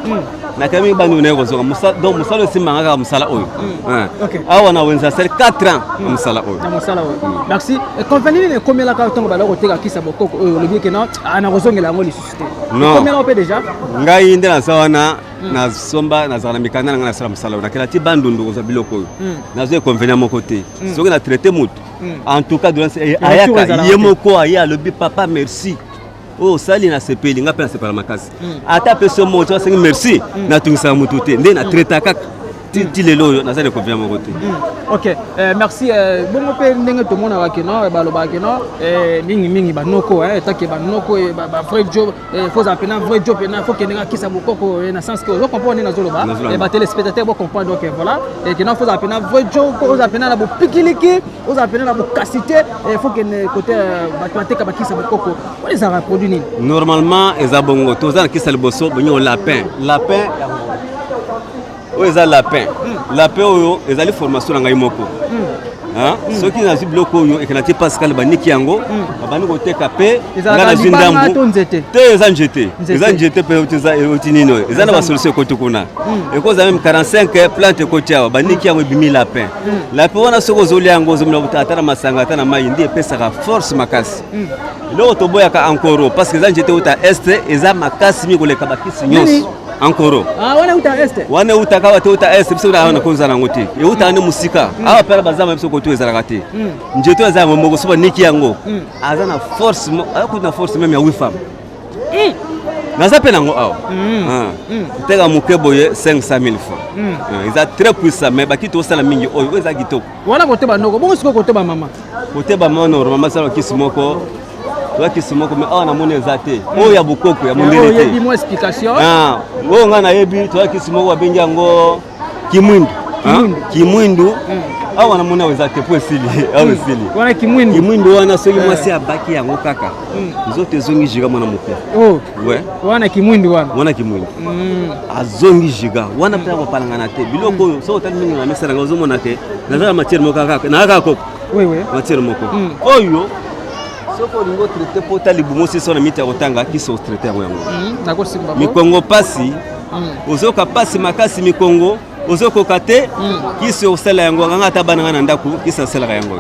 Nakami bandi naye kozonga. Donc mosala oyo esimbanga kaka mosala oyo. Hein. Awa na wenze asali 4 ans na mosala oyo. Na mosala oyo, merci. Conveni nini ekomelaka ntango bala koteka kisa bokoko oyo, olobi eke no nakozongela yango lisusu te? Non. Ekomela mpe déjà? Ngai nde naza wana, nasomba, nazala na mikanda na ngai, nasala mosala oyo, nakela ti Bandundu kozwa biloko oyo. Nazwa inconvénient moko te. Soki na traité motu, en tout cas doléance Retour ayaka ezalaka ye te. moko aye, alobi: "Papa, merci, oyo osali nasepeli." Nga mpe nasepela makasi. Ata apesi yo moto, asengi merci, natungisaka motu te. Nde natraita kaka ti lelo oyo, naza na inconvénient moko te. Ok, merci. Bongo mpe ndenge tomonaka keno balobaka keno mingimingi banoko etake banoko bavrai jo, faut ozala mpena vrai jo, mpena faut kendeka kisa bokoko na sens que ozo comprendre nde nazoloba. Nazolanda. Batelespectateur bocomprendre. Donc voilà, keno faut ozala mpena vrai jo, ozala mpena na bopikiliki, ozala mpena na bokasi te, faut kende côté bato bateka bakisa bokoko wana. Ezalaka produit nini? Normalement eza bongo, toza na kisa liboso bongo lapin. Lapin oyo eza lapin. Lapin oyo ezali formation na ngai moko. Hein? Soki nazwi biloko oyo ekenda ti Pascal, baniki yango, babandi koteka mpe nga Ezalaka nazwi libanga ndambu. to nzete? Te, eza nzete. Nzete. Eza nzete mpe oti nini oyo eza na basolution ekoti kuna, ekozala même 45 plante ekoti awa, baniki yango, ebimi lapin. Lapin wana soki ozolia yango, ozomela ata na masanga, ata na mai, nde epesaka force makasi. Eloko toboyaka ankoro parce que eza nzete euta Est, eza makasi mingi koleka bakisi nyonso, ankoro. Ah, wana euta Est? Wana eutaka awa te, euta Est. Biso awa na kozala yango te, eutaka nde mosika. Awa mpe na bazamba biso koto ezalaka te. Nzete oyo eza yango moko, so baniki yango, aza na force, aza kutu na force même ya huit femme. Naza mpe nango awa. Teka moke boye 500 000 francs. Eza très puissant, mais bakiti osala mingi oyo oyo eza kitoko. Wana kote banoko, bongo sikoyo kote bamama? Kote bamama, normalement asala kisi moko, toza kisi moko, mais awa namoni eza te. Oyo ya bokoko, ya mondele. Oyebi te. Mwa explication. Ah, oyo ngai nayebi, toza kisi moko babengi yango kimwindu. Kimwindu. Kimwindu awa namoni awa eza te po esili, awa esili. Wana kimwindu. Kimwindu wana, soki mwasi abaki yango kaka, nzoto ezongi giga mwana moke. Oh. We. Wana kimwindu wana. Wana kimwindu, azongi giga wana mpe akopalangana te. Biloko oyo, soki otali mingi na mesa nanga, ozomona te naza na matière moko kaka, naa kaka koko. Matière moko oyo, soki olingi otraiter mpo ota libumu osisi wana miti ya kotanga kisi, otraiter yango yango. Nakosimba. Mikongo pasi, ozoyoka pasi makasi, mikongo ozokoka te, kisi osala yango. Nganga ata bana nga na ndako, kisi asalaka yango.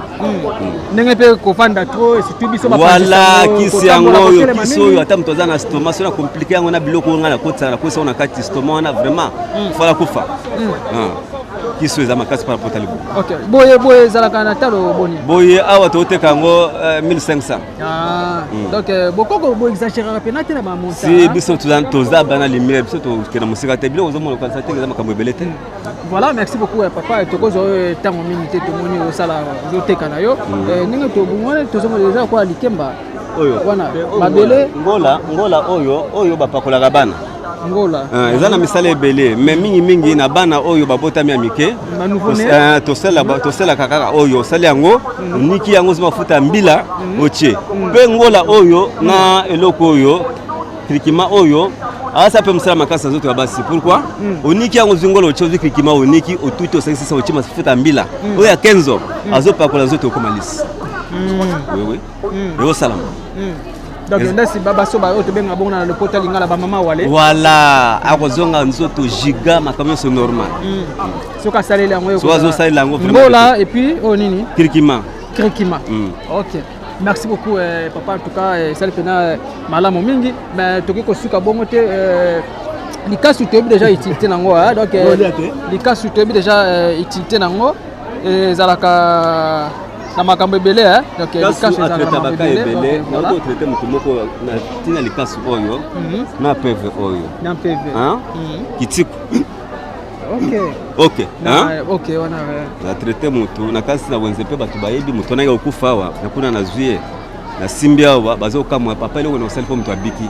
Ndenge mpe kofanda trop, surtout biso. Wala kisi yango oyo, kisi oyo, ata moto aza na stoma, so na compliquer yango na biloko oyo ngai nakotisa, nakosa na kati stoma wana, vraiment fala kufa. Kisi oyo eza makasi mpona pota libumu. Ok, boye boye ezalaka na talo boni? Boye awa toteka yango 1500. Ah, donc bokoko boexagéraka mpena te na bamonta. Si biso toza bana lumière, biso tokenda mosika te. Biloko ozomona, okanisa te eza makambo ebele te. Voilà, merci beaucoup papa. Tokozwa oyo ntango mingi te, tomoni osala, ozoteka na yo ndenge tobungwana, tozomona eza kwa likemba. Oyo wana mabele. Ngola, ngola oyo, oyo bapakolaka bana. Ngola. Eza na misala ebele, mais mingimingi na bana oyo babotami ya mike. Tosalaka kaka oyo, osali yango, oniki yango, ozwi mafuta ya mbila, otie mpe ngola oyo na eloko oyo curcuma oyo, asa mpe mosala makasi na nzoto ya basi. Pourquoi? Oniki yango, ozwi ngola, otie, ozwi curcuma, oniki, otuti, osangisi, otie mafuta ya mbila oyo ya kenzo, azopakola nzoto, okoma lisse. Oui, ekosalama. Donc ndasi baso oyo tobenga bongo na lokota lingala bamama wale. Voilà, akozonga nzoto giga, makambo nyonso normal. Soki asaleli yango. Soki azosalela yango. Ngola, et puis oyo nini? Curcuma. Curcuma, ok. Merci beaucoup papa. En tout cas esali mpena malamu mingi, mais tokoki kosuka bongo te. Likasu, toyebi déjà utilité nango. Donc likasu, toyebi déjà utilité nango, ezalaka na makambo ebele. Donc likasu atraitaka ebele. Nakoki otraiter motu moko na ntina likasu oyo na peve oyo. Na peve. Kitiku. Ok. Ok. Ok, wana. Natraiter motu na kasi na wenze mpe bato bayebi motu wanaki kokufa awa na kuna, nazwi ye, nasimbi awa, bazokamwa: "Papa, eloko na osali mpo moto abiki."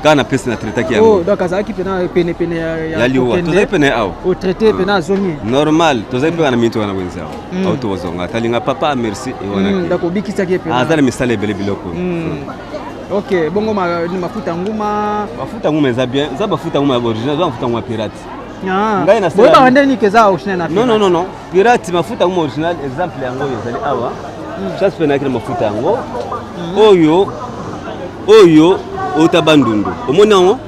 Kaka napesi, na traitaki yango. Donc azalaki pena pene pene. Ya liwa, tozali pene awa. Otraiter pena, azongi. Normal, tozali mpe na miniti wana wenze awa, awa tozonga, atalinga: "Papa, merci." Ewanaki. Donc obikisaki ye pena. Aza na misala ebele, biloko. Ok, bongo mafuta nguma? Mafuta nguma eza bien, eza mafuta nguma ya original, eza mafuta nguma pirate. Ngai na boyebaka nde nini eza original na Non, non, non, non, pirate. Mafuta nguma original, exemple yango oyo ezali awa, chance mpe nayaki na mafuta yango oyo, oyo outa Bandundu, omoni yango,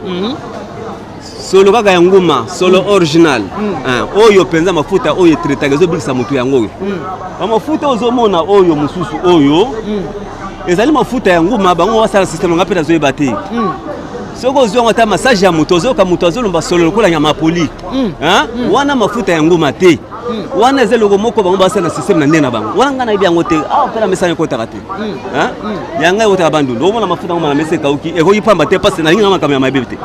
solo kaka ya nguma, solo original oyo mpenza. Mafuta oyo etraitaka, ezobikisa motu, yango oyo. Bamafuta ozomona oyo mosusu oyo ezali mafuta ya nguma, bango basala système, nga mpe nazoyeba te. Soki ozwi yango, ata massage ya moto, ozoyoka moto azolomba solo lokola nyama poli wana. Mafuta ya nguma te wana, eza eloko moko bango basala na système na nde na bango wana. Ngai nayebi yango te, awa mpe na mesana ekotaka te, yanga ekotaka Bandundu. Omona mafuta nguma na mesa ekauki, ekoki pamba te, parce nalingi na makambo ya mabe te.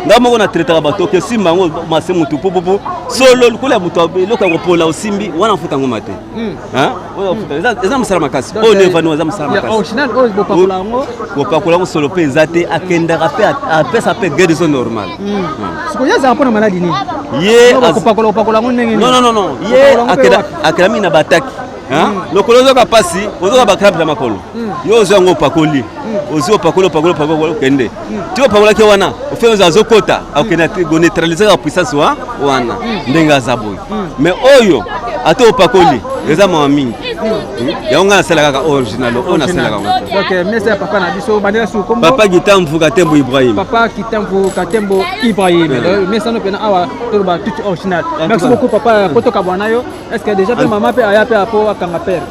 Ngai moko na traitaka bato, oke simba yango, mase motu pupupu, solo lokola ya moto, eloko ya kopola osimbi wana. Mafuta nguma te eza mosala makasi oyo nde evandi, eza mosala makasi. Kopakola yango, solo mpe eza te, akendaka mpe apesa mpe guérison normale. Sikoyo ye azala mpona maladi nini? Ye kopakola, kopakola yango ndenge? Non, non, non, ye akenda mingi na bataki lokolo, ozoka mpasi, ozoka bacrampes na makolo, yo ozwi yango, opakoli, ozwi, opakoli, opakoli, opakoli, okende ti opakolaki wana, ofei ozo azokota, akende koneutraliser kaka puissance wana ndenge aza boye. Mais oyo ata opakoli, eza mawa mingi. Yango ngai nasala kaka original oyo, nasalaka yango. Mesa ya papa na biso, bandela su kombo? Papa Kitamvu Katembo Ibrahim. Papa Kitamvu Katembo Ibrahim, mesa no pena awa, toloba tout original. Merci beaucoup papa. Po tokabwana na yo, est ce que déjà mpe mama mpe aya mpe apo akanga pere?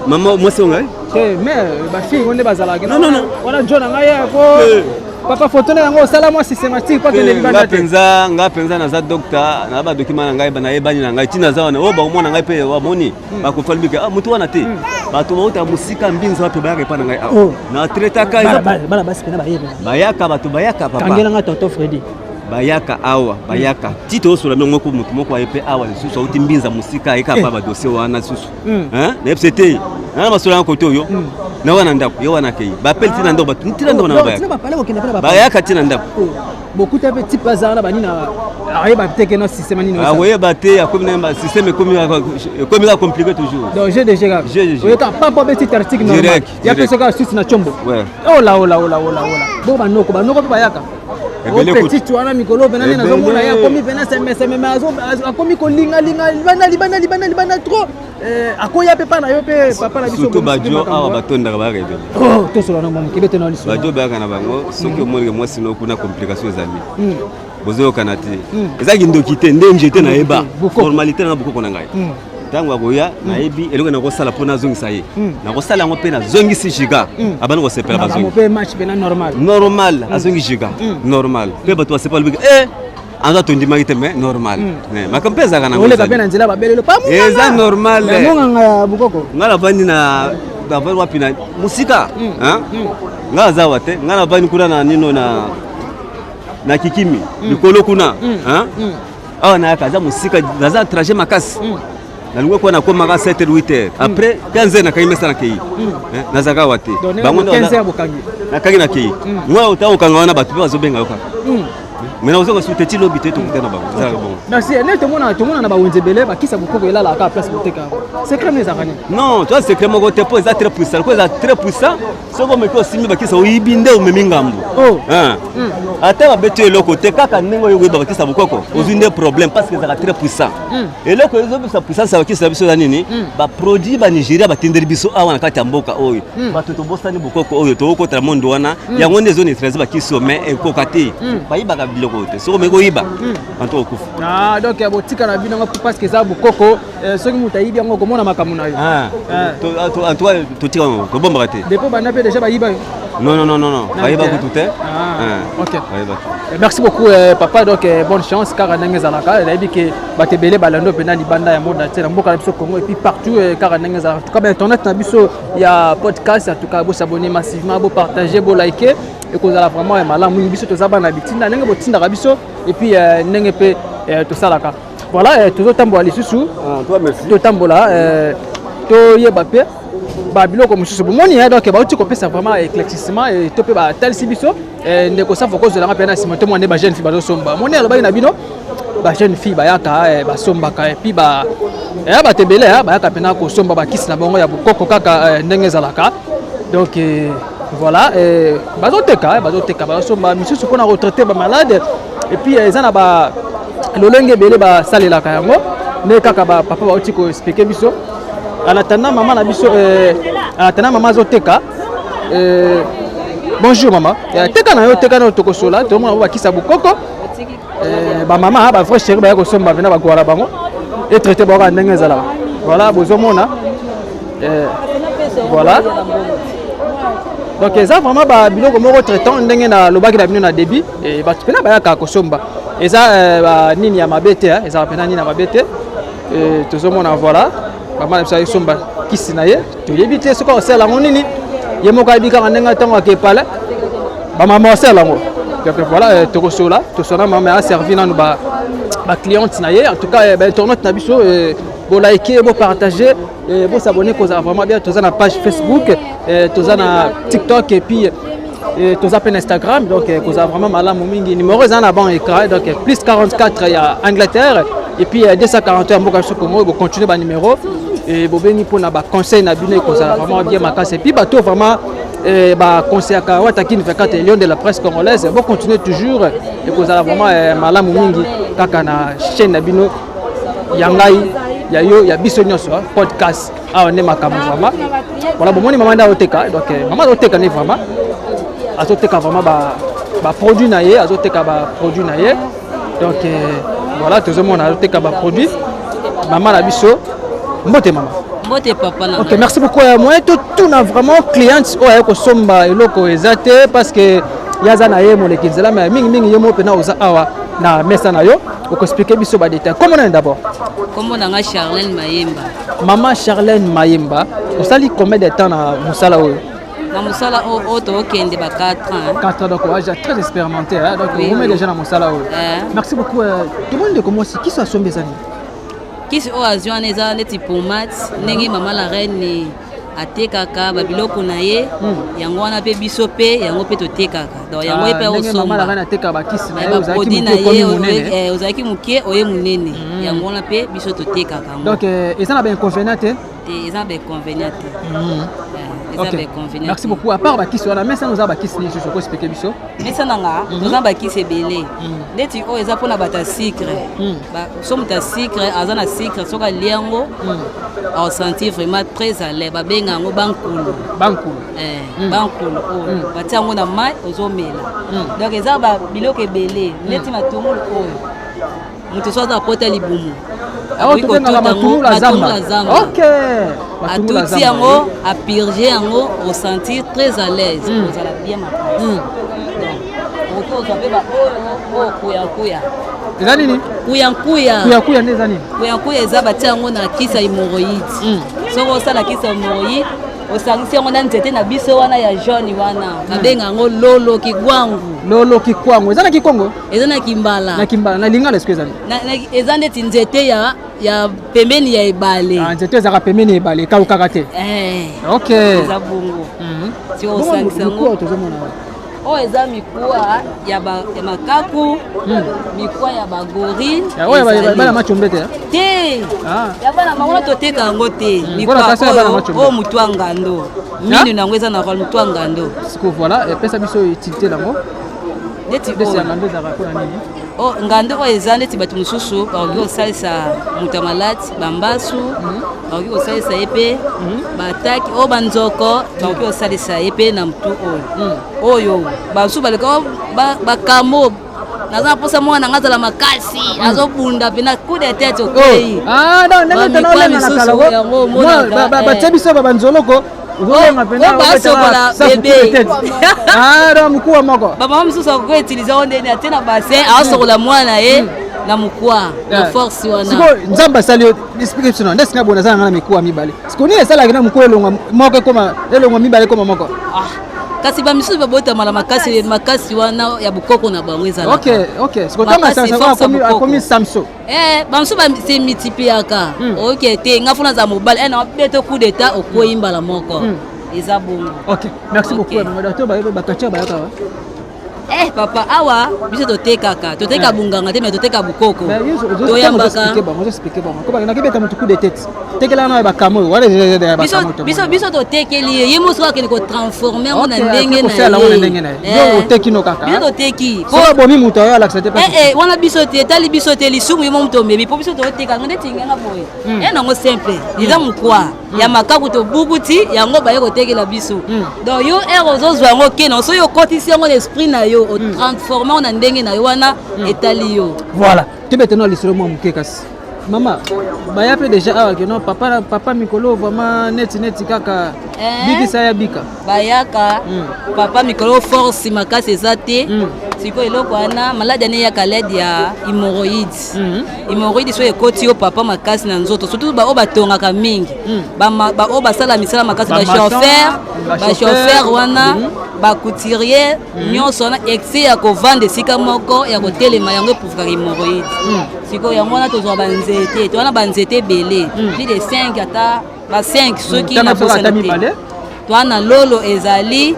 Mama mwasi ongai? Te, mais bafille ngo nde bazalaka. Non, non, non. Wana jo na ngai ye po. Papa photo na yango osala mwa systématique po akende libanda te. Nga mpenza, nga mpenza naza docteur, na ba document na ngai nayebani na ngai ntina aza wana oyo bakomona ngai mpe bamoni hmm. bakofa lobika ah, motu wana te hmm. Bato bauta mosika mbinza wapi bayaka epai na ngai awa oh. Na traitaka bana basi mpena bayeba bayaka bato bayaka papa kangela nga tonton Freddy bayaka awa bayaka hmm. Ti tozosola mingo moko motu moko aye mpe awa lisusu auti mbinza mosika ayeka pa badossier wana lisusu nayebisa te nana masolo yango kote oyo na wana ndako ye wana akei bapeli ti na ndako bato ti na ndako na bayaka bayaka ti na ndako oh. Bokuta mpe type azala na banini ayeba te ke na système nini akoyeba te akomi na système ekomi ekomi kaka compliqué toujours. Donc GDG kaka oyeka papa obeti article normal ya mpe soki asusi na combo ola ola ola ola ola bo banoko banoko mpe bayaka petite wana mikolo mpena nde nazomona ye akomi mpena semeseme me akomi kolingalinga libanda libanda libanda libanda trop. Eh, akoya mpe pa na yo mpe papa na biso. Surtout bajo awa batondaka bayaka ebele. Oh, tosola na mwa moke te na lisolo. Bajo bayaka na bango soki hmm. omonike mwasi no kuna complication ezali hmm. bozoyokana te hmm. Eza kindoki te nde njete nayeba formalité nanga bokoko na ngai ntango akoya nayebi eloko nakosala mpo nazongisa ye nakosala yango mpe nazongisi giga abandi kosepela bazongi normal azongi giga normal mpe bato basepela lobiki eh anza tondimaki te mais normal hmm. Makambo mpe ezalaka nango oleka mpe na nzela babelelo pa eza normal monganga ya bukoko. Ngai navandi na navandi wapi na mosika hmm. Hmm. Ngai aza awa te ngai navandi kuna na nino na na kikimi likolo kuna awa nayaka aza mosika naza trajet makasi nalingi kuwa nakomaka 7 h 8 h après 15 h nakangi mesa nakei nazalaka awa te bango nakangi nakei mwa ota okanga wana bato mpe bazobenga yo kaka mais nakozonga susu te ti lobi te tokuta na bango ezalaka bongo. Merci. Nde tomona tomona na bawenze ebele bakisa bokoko elalaka place boteka yango secret no ezalaka nini? Non, toza secret moko te mpo eza très puissant mpo eza très puissant soki omeki osimbi bakisa oyibi nde omemi ngambo oh. Hmm. Ata babeti eloko te kaka ndenge oyo koyeba bakisa bokoko ozwi nde problème parce que ezalaka très puissant hmm. Eloko ezobisa puissance ya bakisa biso eza nini hmm. Baproduit banigeria batindeli biso awa na kati ya mboka oyo bato tobosani bokoko oyo tokokotela mondo wana yango nde ezoneutralize bakisi oyo mais ekoka te bayibaka biloko oyo te soki omeki koyiba anto okufa. Ah, donc botika na bino yango parce que eza bokoko eh, soki moto ayibi yango okomona makambo na yo. Ah. Eh. En tout cas totika yango tobombaka te. Depuis banda mpe déjà bayiba yo? Non, non, non, non, non. Bayiba kutu te. Ah, ok. Eh, merci beaucoup papa donc bonne chance kaka ndenge ezalaka nayebi ke bato ebele balando mpena libanda ya monde entier na mboka na biso Congo et puis partout kaka ndenge ezalaka. En tout cas bainternet na biso ya podcast en tout cas bosabonner massivement bopartager bolike ekozala vraiment ya malamu mingi. Biso toza bana bitinda ndenge botindaka biso et puis ndenge mpe tosalaka. Voilà, tozotambola lisusu totambola toyeba mpe babiloko mosusu bomoni donc bauti kopesa vraiment éclaircissement to mpe batalisi biso ndeko Safu kozwelanga mpe na nsima tomona nde bajeune fille bazosomba moni alobaki na bino bajeune fille bayaka basombaka et puis bato ebele bayaka mpena kosomba bakisi na bango ya bokoko kaka ndenge ezalaka. Donc voilà, bazoteka bazoteka bazosomba misusu mpona kotraite bamalade et puis eza na ba lolenge ebele basalelaka yango nde kaka bapapa bauti koexplike biso. En attendant mama na biso en attendant mama azoteka bonjour mama teka na yo teka na yo tokosola tomona bo bakisa bokoko bamama bavrai chéri baya kosomba mpena bagwala bango etraite bango kaka ndenge ezalaka. Voilà, bozomona voilà donc eza vraiment babiloko moko traitant ndenge nalobaki na bino na début bato mpena bayaka kosomba eza nini ya mabe te ezalaka mpena nini ya mabe te. Tozomona voilà mama na biso ayesomba kisi na ye toyebi te soki akosala yango nini ye moko ayebi kaka ndenge ntango akepale bamama osala yango. Donc voilà tokosola tosola mama aservi nanu bacliente na ye. En tout cas bainternaute na biso bolike bopartage bosabone kozala vraiment bien. Toza na page Facebook toza na TikTok et puis toza mpe na Instagram donc kozala vraiment malamu mingi. Numéro eza na ban écran donc plus 44 ya Angleterre et puis 241 ya mboka biso Congo. Bocontinue banuméro bobengi mpona baconseil na bino ekozala vraiment bien makasi et puis bato vraiment baconseillaka Watakini 24 lion de la presse congolaise bocontinue toujours ekozala vraiment malamu mingi kaka na chaîne na bino ya ngai ya yo ya biso nyonso podcast awa nde makambo vraiment. Voilà, bomoni mama nde azoteka donc mama azoteka nde vraiment azoteka vraiment baproduit na ye azoteka baproduit na ye donc voilà tozomona azoteka baproduit mama na biso. Mbote mama. Mbote papa na. Ok, merci beaucoup. Moyen totuna vraiment cliente oyo aye kosomba eloko eza te parce que Ye aza na ye moleki nzela, mais mingi mingi ye moko mpena oza awa na mesa na yo, okoexpliquer biso badétail. Kombo nani d'abord? Kombo na nga Charlène Mayemba. Mama Charlène Mayemba, osali combien de temps na mosala oyo? Na mosala oyo tookende ba 4 ans. 4 ans, donc âge très expérimenté, hein? Donc oui, oui. Déjà na mosala oyo. Merci beaucoup. Tomoni ndeko mwasi, kisi asombi eza nini? Kisi oyo azwi wana eza neti pomade, ndenge mama la reine atekaka babiloko na ye. Yango wana mpe biso mpe yango mpe totekaka. Donc yango ye mpe osomba baproduit na ye, ozalaki moke, oye monene, yango wana mpe biso totekaka yango. Donc eza na bainconvénient te? Te, eza na bainconvénient te. Eza bainconvénient. Merci beaucoup. À part bakisi wana, mesa oza bakisi nini susu okoexpliquer biso? Mesa na nga, toza bakisi ebele. Neti oyo eza mpona bato ya sucre. So moto ya sucre, aza na sucre, soki alia yango aosentir vraiment très à l'aise. Babenga yango bankulu. Bankulu. Bankulu oyo batia yango na mai, ozomela. Donc eza biloko ebele, neti matungulu oyo, moto so aza akota libumu, matungulu zamba, atuti yango, apurger yango, osentir très à l'aise, ozala bien makasi. Donc okoki ozwa mpe baoyo oyo kuyakuya. Eza nini? Kuyankuya. Kuyakuya nde eza nini? Kuyankuya eza batia yango na kisi ya hémorroïde. Soki osala kisi ya hémorroïde, osangisi yango na nzete na biso wana ya jaune wana, babenga yango lolo kigwangu. Lolo kikwangu eza na kikongo? Eza na kimbala. Na kimbala. Na lingala eske ezali? Eza neti nzete ya pembeni ya ebale. Ah, nzete ezalaka pembeni ya ebale, ekaukaka te. Ok. Eza bongo. Soki osangisa yango. Tozomona Oyo eza mikuwa ya makaku, mikuwa ya bagorille. Oyo bana machombe te? Te, ya bana bango toteka yango te. Mikuwa oyo, motu ya ngando, minu nango eza na role, motu ya ngando. Siko voilà, epesa biso utilité nango. Neti ya ngando ezalaka mpona nini? Ngando oyo eza neti bato mosusu bakoki kosalisa moto ya maladi, bambasu bakoki kosalisa ye mpe, bataki oyo banzoko bakoki kosalisa ye mpe na motu oyo. Oyo basusu baleka bakambo, naza na mposa mwana nanga azala makasi, azobunda mpena coup de tête, okwei. Batie biso banzoloko. Basokola bebe. Mokuwa moko. Bamama mosusu akoki utiliser ngo ndeni atie na bassin, aosokola mwana ye na mokwa na force wana. Sikoyo Nzambe asali yo, explique biso nde singa boye. Naza nanga na mikuwa mibale. Sikoyo nini esalaki na mikuwa elongwa moko ekoma, elongwa mibale ekoma moko? Kasi bamisusu babotamala makasi makasi wana ya bokoko na bango ezalaka. Ok, sikoyo ntango akomi Samso? Bamosusu se multipliaka. Oke te, nga fona aza mobali na beto coup d'état, okwei mbala moko, eza bongo. Ok, merci beaucoup. Docteur, bakatia bayaka? Eh papa, awa biso totekaka, toteka bunganga te, mais toteka bukoko, toyambaka. Nakibeta motu coup de tête, tekela na bakamo oyo wana. Biso biso totekeli ye, ye mosuku akende kotransformer yango na ndenge na ye. Otekino kaka? Biso toteki. Bomi moto oyo alakisa te. Wana biso te, etali biso te, lisumu ye mo moto omemi, mpo biso toteka yango ndeti ngenga boye. E nango simple, eza mokwa ya makaku, tobukuti yango, baye kotekela biso. Donc yo ere ozozwa yango, okende, soki okotisi yango na esprit na yo, otransformer yango na ndenge na yo, wana etali yo. Voilà, tobete no lisolo mwa moke. Kasi mama baya mpe déjà awa ke non, papa, papa mikolo vraiment neti neti kaka bikisa ya bika? Bayaka, papa mikolo force makasi eza te. Sikoyo eloko wana, maladi wana eyaka lede ya hémorroïde. Hémorroïde soki ekoti yo papa makasi na nzoto, surtout baoyo batongaka mingi, baoyo basala misala makasi, bachauffeur, bachauffeur wana, bacouturier nyonso wana, excès ya kovanda esika moko, ya kotelema, yango eprovoquaka hémorroïde. Sikoyo yango wana tozwa banzete, towana banzete ebele, plus de 5, ata ba 5 soki nabosani te. Toa na lolo ezali,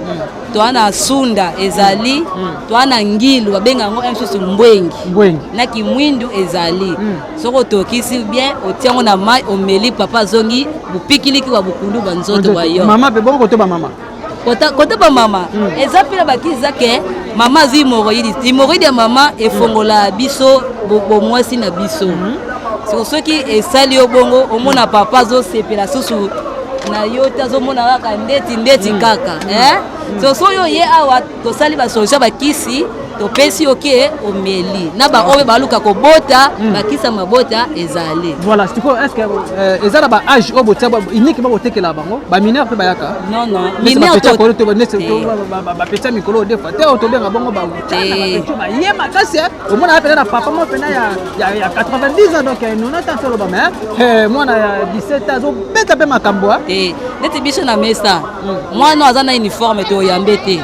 toa na sunda ezali, toa na ngilu, babenga yango mosusu mbwengi na kimwindu ezali. Soki otokisi bien, otia yango na mai, omeli, papa azongi bopikiliki wa bokundu bwa nzoto bwa yo. Mama mpe bongo, koto bamama? Kote bamama eza mpe na bakisi. Eza ke mama azwi hémorroïde, hémorroïde ya mama efongola biso bomwasi na biso. Soki esali yo bongo, omona papa azosepela susu na yo te, azomona kaka ndeti ndeti kaka. So soki oye awa, tosali basolution, bakisi. Topesi oke omeli na baoyo baluka kobota, bakisa mabota ezali. Voilà, sikoyo est ce que eza na baage oyo botia unique bakotekela bango? Bamineur mpe bayaka? Non, mineur. Bapetits mikolo odefa te, oyo tobenga bongo baye makasi. Omona pena na papa mo pena ya 90 ans, donc 90 ans toloba, mais mwana ya 17 ans azobeta mpe makambo. Te, neti biso na mesa, mwana aza na uniforme, toyambe te,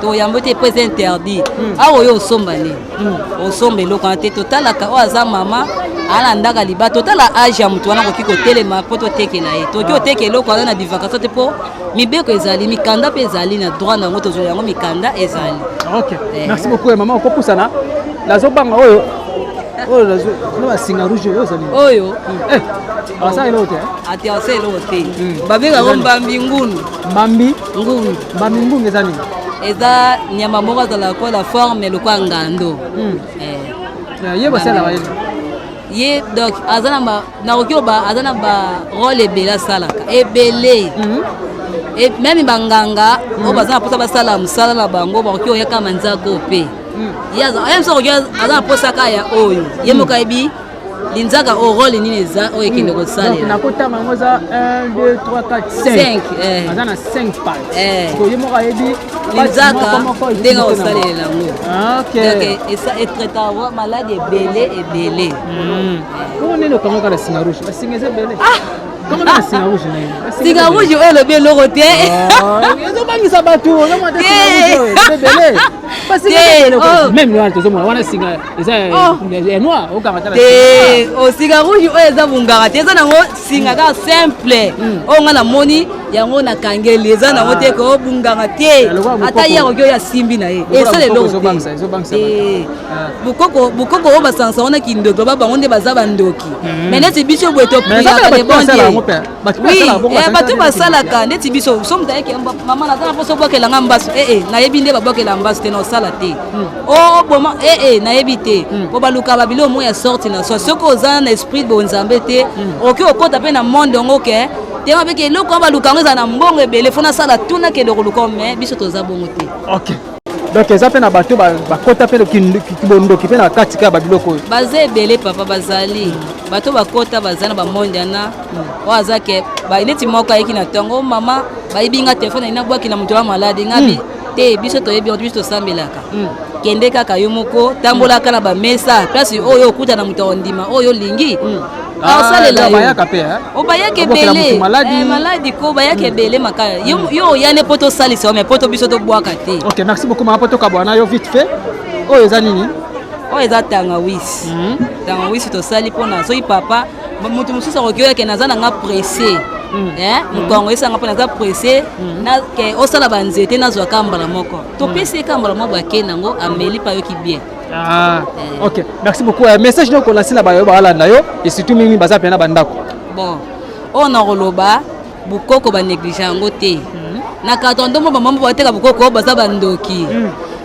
toyambe te mpo eza interdit. Awa oyo osomba nini? Osomba eloko wana te. Totalaka oyo aza mama alandaka liba, totala age ya motu wana akoki kotelema mpo totekela ye. Tokoki koteka eloko wana na divagation te, mpo mibeko ezali, mikanda mpe ezali na droit na yango, tozwa yango, mikanda ezali. Ok, merci beaucoup mama. Okopusana, nazobanga oyo oyo na basinga rouge oyo ezali. Oyo? Asala eloko te? Ate, asa eloko te. Babengako mbambi ngunu. Mbambi ngunu. Mbambi ngunu eza nini? Eza nyama moko azalaka kola forme lokola ngando. Ye basalaka ye? Ye donc aza na, nakoki oba aza na barole ebele, asalaka ebele. Même banganga oyo baza na mposa basala mosala na bango, bakoki oyaka manzaka mpe ye mosu akoki aza na mposa kaka ya oyo ye moko ayebi linzaka oyo role nini eza oyo ekende kosalela. Nakotanga yango, eza 1, 2, 3, 4, 5, aza na 5 pattes. Ye moko ayebi. Linzaka ndenge osalela yango, donc etraitaka maladi ebele ebele. Bongo nini okangaka na singa rouge? Basinga eza ebele, kanga na singa rouge nini? Singa rouge oyo elobi eloko te. Ezobangisa bato, ozomona te, singa rouge oyo ebele. Même wana tozomona wana singa eza ya noir, okanga. Te, singa rouge oyo eza bungaka te, eza nango singa kaka simple oyo nga namoni yango nakangeli, eza nango te kobunganga te. Ata ye akoki oyo asimbi na ye, esala eloko te. Bokoko, bokoko oyo basangisa wana kindoki, baba bango nde baza bandoki. Mais neti biso boye topriaka le bon Dieu. Oui, bato basalaka neti biso so moto ayeke: "Mama, naza na mposa obwakelanga mbasu." Ee, nayebi nde babwakela mbasu te, na osala te, oboma ee, nayebi te, po baluka babiloko moko ya sorte na soi. Soki oza na esprit bonzambe te, okoki okota mpe na monde yango ke te mapeke eloko wana baluka yango, ezala na mbongo ebele, fo nasala tu, nakende koluka. Mais biso toza bongo te. Ok, donc eza mpe na bato bakota mpe kibondoki mpe na kati kaka babiloko oyo? Baza ebele papa, bazali bato bakota, baza na bamonde wana oyo aza ke neti moko ayeki na ntongo: "Mama, bayebi nga telefone, nabwaki na moto wa maladi." Ngabi te, biso toyebi yango, biso tosambelaka. Kende kaka yo moko, tambolaka na bamesa, place oyo okuta na moto akondima oyo olingi, aosalela yo. Obayaka ebele maladi ko, bayaka ebele makaya. Yo oyane mpo tosalisa yo, mais mpo to biso tobwaka te. Ok, merci beaucoup mama. Mpo tokabwana yo vite fait, oyo eza nini? Oyo eza tangawisi. Tangawisi tosali mpona soki papa moto mosusu akoki oyake: "Naza nanga pressé, mokongo esanga mpo naza pressé ke osala banzete, nazwaka mbala moko." Topesi ye ka mbala moko, akende yango, ameli mpe ayoki bien. Ah, ok, merci beaucoup. Message noko olasila bayo balanda yo, et surtout mingi baza pena bandako. Bon, oyo na koloba, bokoko banéglige yango te. Na carton ndombo, bamama bateka bokoko baza bandoki,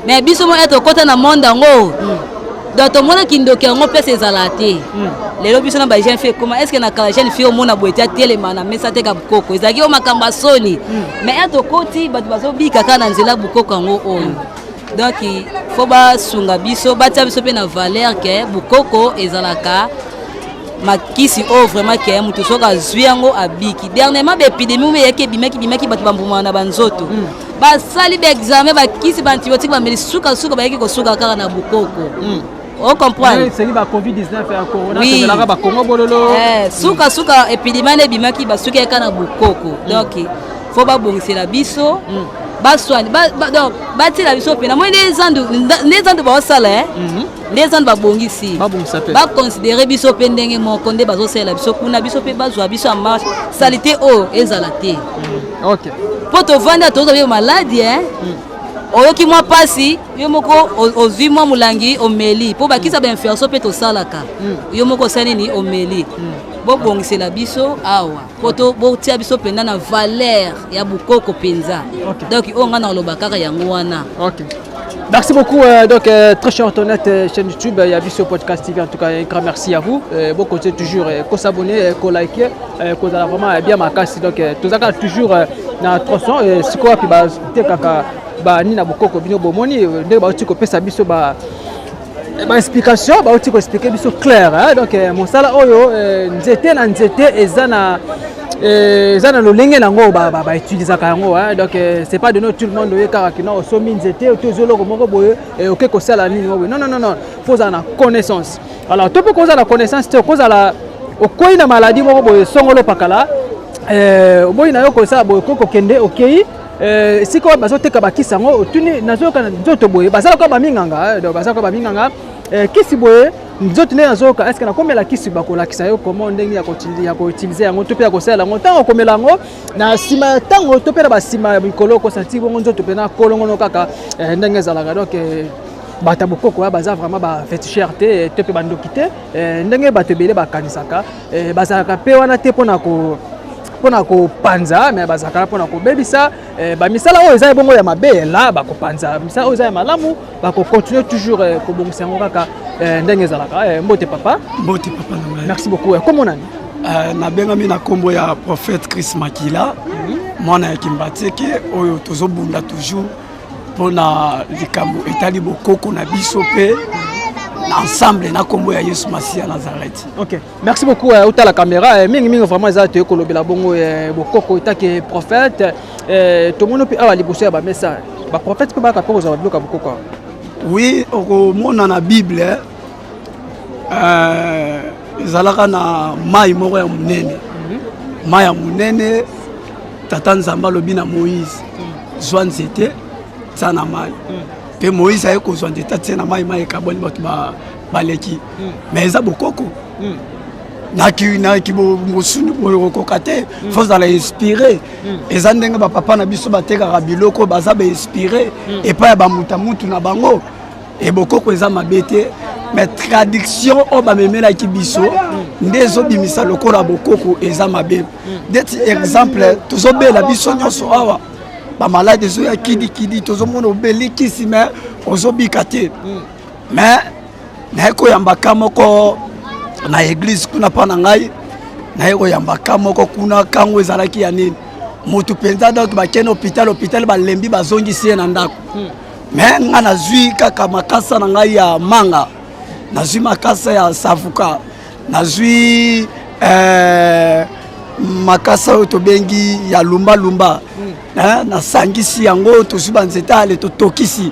mais biso mo tokɔta na monde yango, donc tomonaki ndoki yango place ezala te. Lelo biso na bajeune fille ekoma, est ce que na kala jeune fille omona boye te atelema na mesa ateka bokoko? Ezalaki oyo makambo ya soni. Mais e tokoti, bato bazobika kaka na nzela bokoko yango oyo. Donc fo basunga biso, batia biso mpe na valeur ke bokoko ezalaka makisi oyo vraiment ke moto soki azwi yango abiki. Dernièrement baépidémie oyo eyaki, ebimaki bimaki, bato bambumaka na banzoto, basali baexamen, bakisi, baantibiotique bameli, sukasuka bayaki kosuka kaka na bokoko. Ocomprendre? Seli ba Covid-19 ya corona, tomelaka bakongo bololo. Sukasuka épidémie wana ebimaki, basuki kaka na bokoko. Donc fo babongisela biso, baswani, donc batiela biso mpena moi nde zandu, nde zandu baosala, nde zandu babongisi, baconsidere biso mpe ndenge moko nde bazosalela biso kuna. Biso mpe bazwa biso ya marche, saleté oyo ezala te. Mpo tovandi tozwa biyo maladi, oyoki mwa mpasi, yo moko ozwi mwa molangi omeli, mpo bakisa bainfection mpe tosalaka, yo moko osali nini, omeli. Bobongisela biso awa po botia biso mpenza na valeur ya bokoko mpenza. Donc oyo ngai naloba kaka yango wana. Ok. Merci beaucoup, donc, très cher internaute, chaîne YouTube, il y a Biso Podcast TV. En tout cas, un grand merci à vous. Bon, continuez toujours, qu'on s'abonner, qu'on liker, qu'on a vraiment bien ma casse. Donc, tout ça, toujours dans 300, c'est quoi, puis, bah, kaka. Banini na bokoko bino bomoni ndenge bauti kopesa biso ba baexplication, bauti koexpliquer biso clair, hein? Donc mosala oyo, nzete na nzete eza na lolenge nango bautilisaka yango. Donc c'est pas donné tout le monde oye kaka kina osombi nzete to ozwi eloko moko boye, oke kosala nini boye. Non, non, non, non, faut ozala na connaissance. Alors to mpe kozala na connaissance te, okozala okwei na maladie moko boye, songolo pakala, oboyi na yo kosala boye, okoki kokende, okei esika oyo bazoteka bakisi yango, otuni: nazoyoka nzoto boye. Bazalaka baminganga, donc bazalaka baminganga. Kisi boye, nzoto nde nazoyoka, est-ce nakomela kisi? Bakolakisa yo komo ndenge ya koutiliser yango to mpe ya kosalela yango. Ntango okomela yango, na nsima ya ntango to mpe na basima ya mikolo, okosentir bongo nzoto mpe na kolongono kaka ndenge ezalaka. Donc bato ya bokoko oyo baza vraiment baféticheur te to mpe bandoki te ndenge bato ebele bakanisaka. Bazalaka mpe wana te mpona kopanza, me bazalaka mpona kobebisa bamisala oyo eza ebongo ya mabe. La bakopanza misala oyo eza ya malamu, bakocontinue toujours kobongisa yango kaka ndenge ezalaka. Mbote papa. Mbote papa na ngai. Merci beaucoup. Kombo nani? Nabengami na nkombo ya prophète Chris Makila, mwana ya Kimbanseke, oyo tozobunda toujours mpona likambo etali bokoko na biso mpe na ensemble na nkombo ya Yesu Masiya Nazareth. Ok, merci beaucoup. Otala caméra mingimingi, vraiment eza toye kolobela bongo bokoko etake prophète. Tomoni mpe awa liboso ya bamesa, baprophète mpe baka mpe kozwa babiloko ya bokoko awa. Oui, okomona na Bible, ezalaka na mai moko ya monene, mai ya monene. Tata Nzambe alobi na Moïse: zwa nzete, tia na mai. Mpe Moïse aye kozwa nzete, atie na mai, mai ekabwani, bato baleki. Mais eza bokoko naki mosuni boye okokoka te, faut ozala inspiré. Eza ndenge bapapa na biso batekaka biloko, baza bainspiré epai ya bamuta mutu na bango. Ebokoko eza mabe te, mais traduction oyo bamemelaki biso nde ezobimisa lokola bokoko eza mabe. Ndeti exemple, tozobela biso nyonso awa, bamaladi ezoya kidikidi, tozomona obeli kisi mais ozobika te. Mais naye koyamba ka moko na église kuna mpa na ngai, naye koyamba ka moko kuna. Kango ezalaki ya nini? Motu mpenza, donc bakende hôpital, hôpital balembi, bazongisi ye na ndako. Mais nga nazwi kaka makasa na ngai ya manga, nazwi makasa ya savuka, nazwi makasa oyo tobengi ya lumbalumba, nasangisi yango, tozwi banzete ale, totokisi.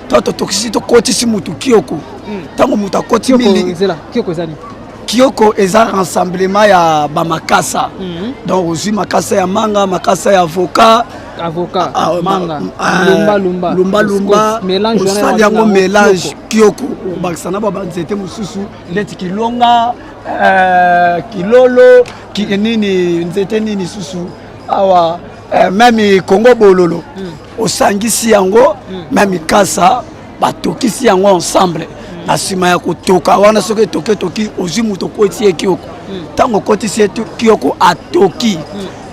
To totokisi, tokotisi mutu kioko. Ntango moto akoti Kioko ezali? Kioko eza rassemblement ya bamakasa. Donc ozwi makasa ya manga, makasa ya avocat. Avocat, manga, lumba lumba. Lumba lumba, osali yango mélange kioko, obakisa na banzete mosusu neti kilonga, kilolo, nini, nzete nini susu awa, même kongo bololo. Osangisi yango, même kasa, batokisi yango ensemble. Na nsima ya kotoka wana, soki etoki, etoki, ozwi moto, okotisi ye kioko. Ntango okotisi ye kioko, atoki.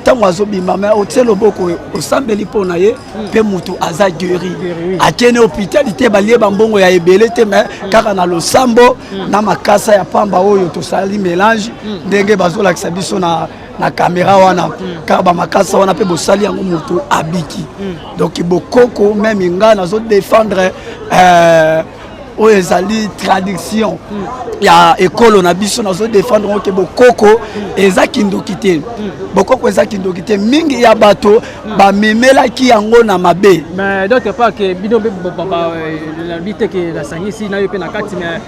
Ntango azobima, me otie loboko, osambeli mpo na ye, mpe motu aza guéri. Akende hôpital te, balie bambongo ya ebele te, me kaka na losambo na makasa ya pamba oyo tosali mélange ndenge bazolakisa biso na caméra wana, kaka bamakasa wana mpe bosali yango, motu abiki. Donc bokoko, même ngai nazodéfendre oyo ezali traduction ya ekolo na biso, nazodéfendre ngo ke bokoko eza kindoki te, bokoko eza kindoki te. Mingi ya bato bamemelaki yango na mabe. Mais d'autre part ke bino mpe nalobi te ke nasangisi na yo mpe na kati, mais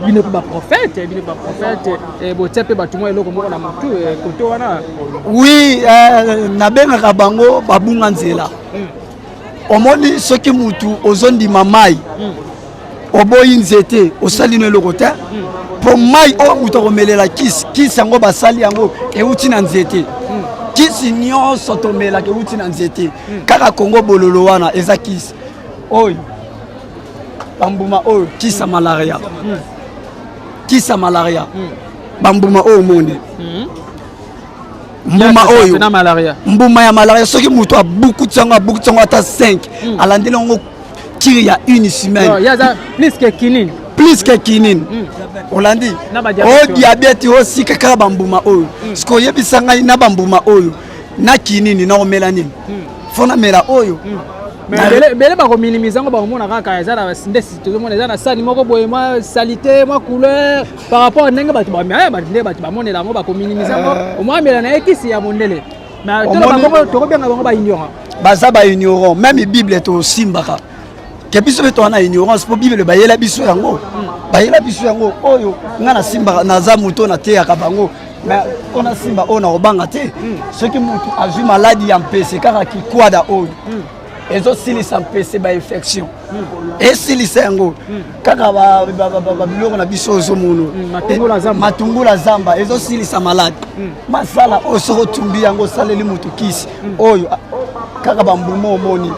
bino mpe baprophète, bino baprophète botia mpe bato mwa eloko moko na motu koto wana. Oui, nabengaka bango babunga nzela. Omoni, soki mutu ozondima mai, oboyi nzete, osali no eloko te, mpo mai oyo moto akomelela kisi, kisi yango basali yango euti na nzete. Kisi nyonso tomelaka euti na nzete. Kaka kongo bololo wana eza kisi oyo, bambuma oyo, kisi ya malaria, kisi ya malaria, bambuma oyo omoni, mbuma oyo, mbuma ya malaria, soki moto abukuti yango, abukuti yango ata 5, alandeli yango cure ya une semaine. Plus que quinine. Plus que quinine. Olandi o diabète, osika kaka bambuma oyo. Soki oyebisa ngai na bambuma oyo na quinine, nakomela nini? Faut namela oyo. Ebele bakominimize yango, bakomona kaka eza na nde tozomona eza na sani moko boye, mwa saleté, mwa couleur, par rapport ndenge bato nde bato bamonela yango, bakominimize yango. Omwa amela na ye kisi ya mondele, mais toloba bongo, tokobenga bango baignorant? Baza baignorant. Même Bible tosimbaka ke biso mpe toza na ignorance, mpo Bible bayela biso yango, bayela biso yango. Oyo ngai nasimbaka, naza moto nateyaka bango, mais mpo nasimba oyo nakobanga te. Soki motu azwi maladi ya mpese, kaka kikwada oyo ezosilisa mpese, bainfection esilisa yango. Kaka babiloko na biso ozomona, matungula zamba ezosilisa maladi. Masala oyo, soki otumbi yango, osaleli motu kisi oyo, kaka bambuma omoni,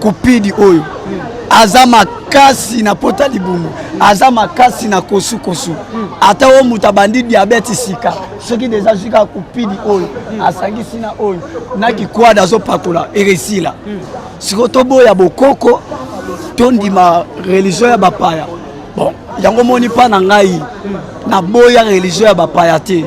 kupidi oyo aza makasi na pota libumu, aza makasi na kosukosu. Ata oyo moto abandi diabète sika, soki deja azwi kaka kupidi oyo, asangisi na oyo na kikwada, azopakola, eresila. Sikoyo toboya bokoko, tondima religion ya bapaya. Bon, yango moni mpa na ngai, naboya religion ya bapaya te.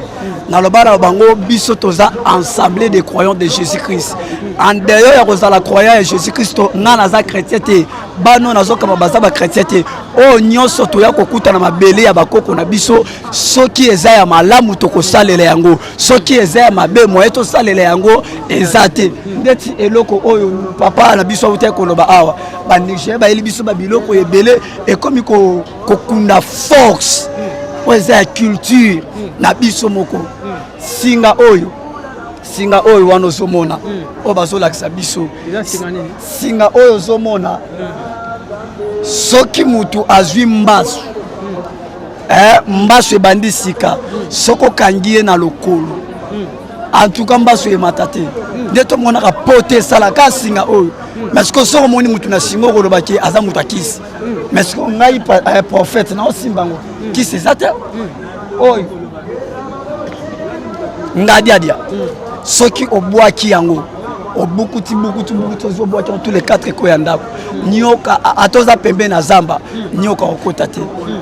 Naloba na bango, biso toza ensemble de croyants de Jésus Christ. En dehors ya kozala croyant ya Jésus Christ, ngai naza chrétien te, bano nazokamba baza bachrétien te. Oyo nyonso toya kokuta na mabele ya bakoko na biso, soki eza ya malamu, tokosalela yango. Soki eza ya mabe, moye tosalela yango eza te. Ndeti eloko oyo papa na biso auti koloba awa, banigérien bayeli biso babiloko ebele, ekomi kokunda force oyo eza ya culture na biso moko. Singa oyo, singa oyo wana ozomona, oyo bazolakisa biso, singa oyo ozomona, soki mutu azwi mbasu, mbasu ebandi sika, soki okangi ye na lokolo, en tout cas mbasu emata te. Nde tomonaka po te, esalaka singa oyo. Mais sikoyo, soki omoni mutu na singa, okolobaki aza mutu akisi. Mais sikoyo ngai prophète naosimba yango, kisi eza te. Oyo ngadiadia, soki obwaki yango, obukuti bukuti bukuti, ozobwaki yango tous les quatre coins ya ndako, nyoka, ata oza pembeni na zamba, nyoka okota te.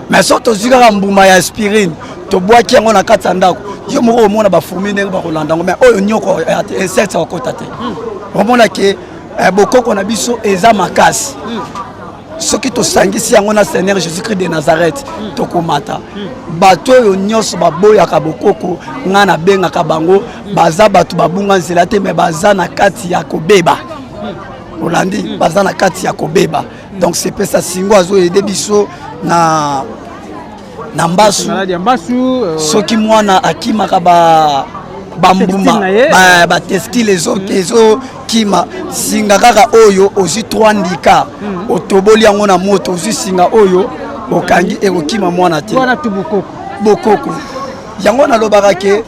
Mais soki tozwi kaka mbuma ya aspirine, tobwaki yango na kati ya ndako, yo moko omona bafourmi ndenge bakolanda yango. Mais oyo nyoka, insecte akokota te. Omona ke bokoko na biso eza makasi. Soki tosangisi yango na Seigneur Jésus Christ de Nazareth, tokomata. Bato oyo nyonso baboyaka bokoko, ngai nabengaka bango baza bato babunga nzela te, me baza na kati ya kobeba. Olandi, baza na kati ya kobeba. Donc sepesa singo azoaider biso na mbasu. Soki mwana akimaka bambuma, batesticules ezokima, singa kaka oyo, ozwi 3 ndika, otoboli yango na moto, ozwi singa oyo, okangi, ekokima mwana te. Bokoko yango nalobaka ke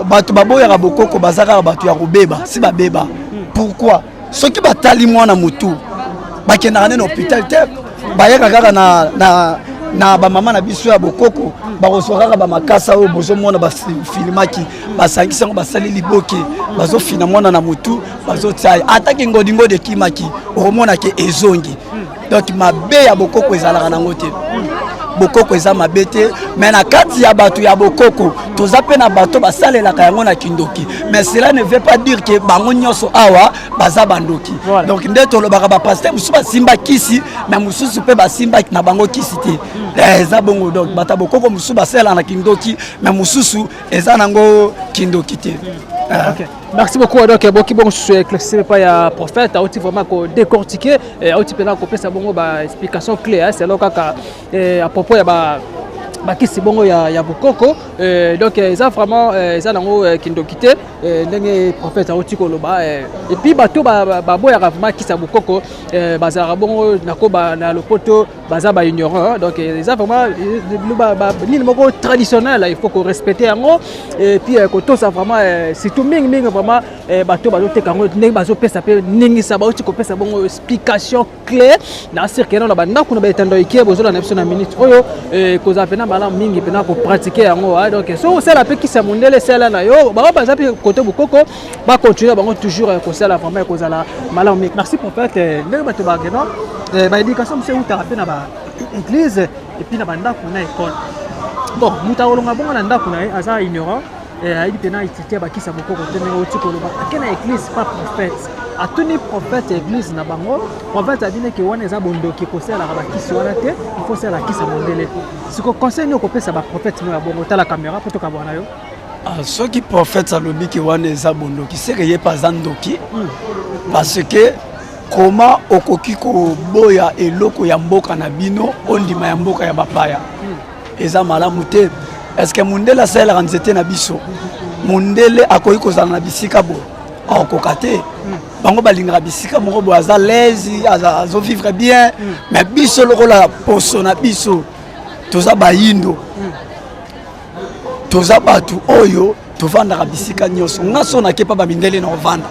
bato baboyaka bokoko baza kaka bato ya kobeba, si babeba. Pourquoi? Soki batali mwana motu, bakendaka nde na hôpital te, bayaka kaka na bamama na biso ya bokoko. Bakozwa kaka bamakasa oyo bozomona bafilimaki, basangisi yango, basali liboke, bazofina mwana na motu, bazotia ye. Ataki ngodingodi ekimaki, okomona ke ezongi. Donc mabe ya bokoko ezalaka nango te. Bokoko eza mabe te, mais na kati ya bato ya bokoko, toza mpe na bato basalelaka yango na kindoki. Mais cela ne veut pas dire ke bango nyonso awa baza bandoki. Donc nde tolobaka, bapasteur mosusu basimba kisi, mais mosusu mpe basimba na bango kisi te. Eza bongo. Donc bato ya bokoko mosusu basalelaka na kindoki, mais mosusu eza nango kindoki te. Okay. Merci beaucoup. Donc boki bongo susu éclaircir pas ya prophète, auti vraiment ko décortiquer, auti pena kopesa bongo ba explication clé, hein, c'est kaka à propos ya ba bakisi bongo ya bokoko. Donc eza vraiment, eza nango kindoki te, ndenge prophète auti koloba. Et puis bato baboyaka vraiment kisi ya bokoko, bazalaka bongo nakoba na lopoto baza baignorant. Donc eza vraiment nini moko traditionnel, il faut korespecte yango et puis kotosa vraiment, surtout mingimingi vraiment bato bazoteka yango, ndenge bazopesa mpe ningisa, bauti kopesa bongo explication clé na sirkeno na bandako na baetando eke bozolanda biso na minute oyo. Kozala mpena malamu mingi mpena kopratike yango. Donc so osala mpe kisi ya mondele, esala na yo. Bango baza mpe kote bokoko, bacontinue bango toujours kosala, vraiment ekozala malamu mingi. Merci prophète. Ndenge bato bakeno baéducation mosusu eutaka mpe na baéglise et puis na bandako na école. Bon, moto akolonga bongo na ndako na ye, aza ignorant, ayebi mpena utilité ya bakisi ya bokoko te, ndenge oti koloba, ake na église pa prophète. Atuni prophète ya église na bango, prophète abini ke wana eza bondoki, kosalelaka bakisi wana te, il faut osala kisi ya mondele. Siko conseil nini okopesa baprophète mo ya bongo? Tala caméra mpo tokabwana na yo. Ah, soki prophète alobi ke wana eza bondoki, seke ye mpe aza ndoki, parce que comment okoki koboya eloko ya mboka na bino, ondima ya mboka ya bapaya? Eza malamu te. Est-ce mundele asalelaka nzete na biso? Mundele akoki kozala na bisika boye, akokoka te. Bango balingaka bisika moko boye, aza l'aise, azovivre bien. Mais biso, lokola poso na biso, toza bayindo, toza bato oyo tovandaka bisika nyonso. Nga so nake mpa bamindele na kovanda,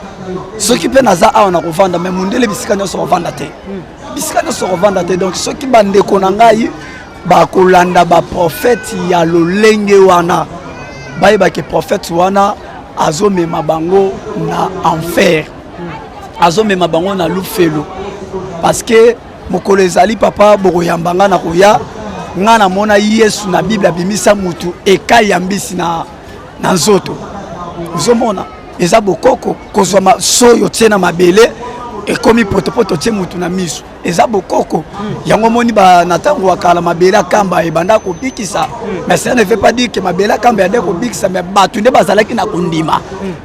soki mpe naza awa na kovanda, mais mundele bisika nyonso kovanda te, bisika nyonso kovanda te. Donc soki bandeko na ngai bakolanda baprofete ya lolenge wana, bayebake prophète wana azomema bango na enfer, azomema bango na lufelo, parce que mokolo ezali, papa, bokoyamba nga na koya. Nga namona Yesu na Bible abimisa mutu ekai ya mbisi na nzoto. Ozomona, eza bokoko. Kozwa soyi, otie na mabele, ekomi potopoto, otie mutu na miso, eza bokoko. Yango omoni na ntango ya kala, mabele akamba ebanda kobikisa. Mais ça ne veut pas dire que mabele akamba yande kobikisa, mais bato nde bazalaki na kondima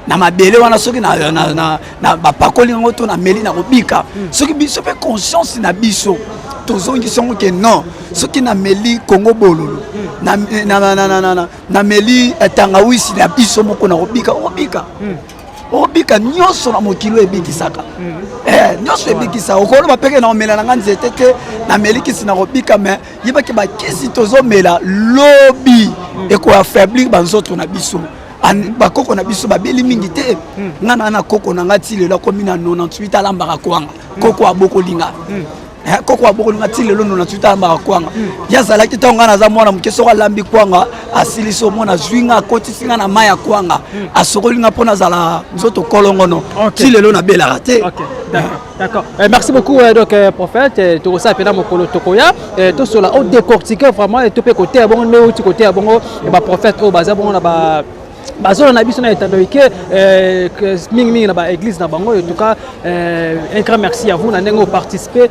na mabele wana. Soki na bapakoli yango to nameli, na kobika. Soki biso mpe conscience na biso tozongisi yango ke non, soki nameli Kongo bololo, nameli tangawisi na biso moko, na kobika. Okobika, okobika. Nyonso na mokili oyo ebikisaka, nyonso ebikisaka. Okoloba peke na komela na nga nzete te, nameli kisi na kobika, mais yebaki bakisi tozomela lobi ekoaffaiblir banzoto na biso. Bakoko na biso babeli mingi te. Nga na koko na nga ti lelo akomi na 98, alambaka kwanga. Koko abokolinga, koko abokolinga ti lelo 98, alambaka kwanga. Ye azalaki, ntango nga naza mwana moke, soko alambi kwanga, asilisi, omona azwi nga, akotisi nga na mai ya kwanga, asokoli nga mpo nazala nzoto kolongono. Ti lelo nabelaka te. D'accord. Merci beaucoup, donc, prophète. Tokosa pena mokolo tokoya. Tosola o décortiquer vraiment et to pe côté bon ne outi côté bon ba prophète o baza bon na ba bazona na biso na etando ike mingimingi na baéglise na bango. En tout cas, un grand merci à vous na ndenge oparticiper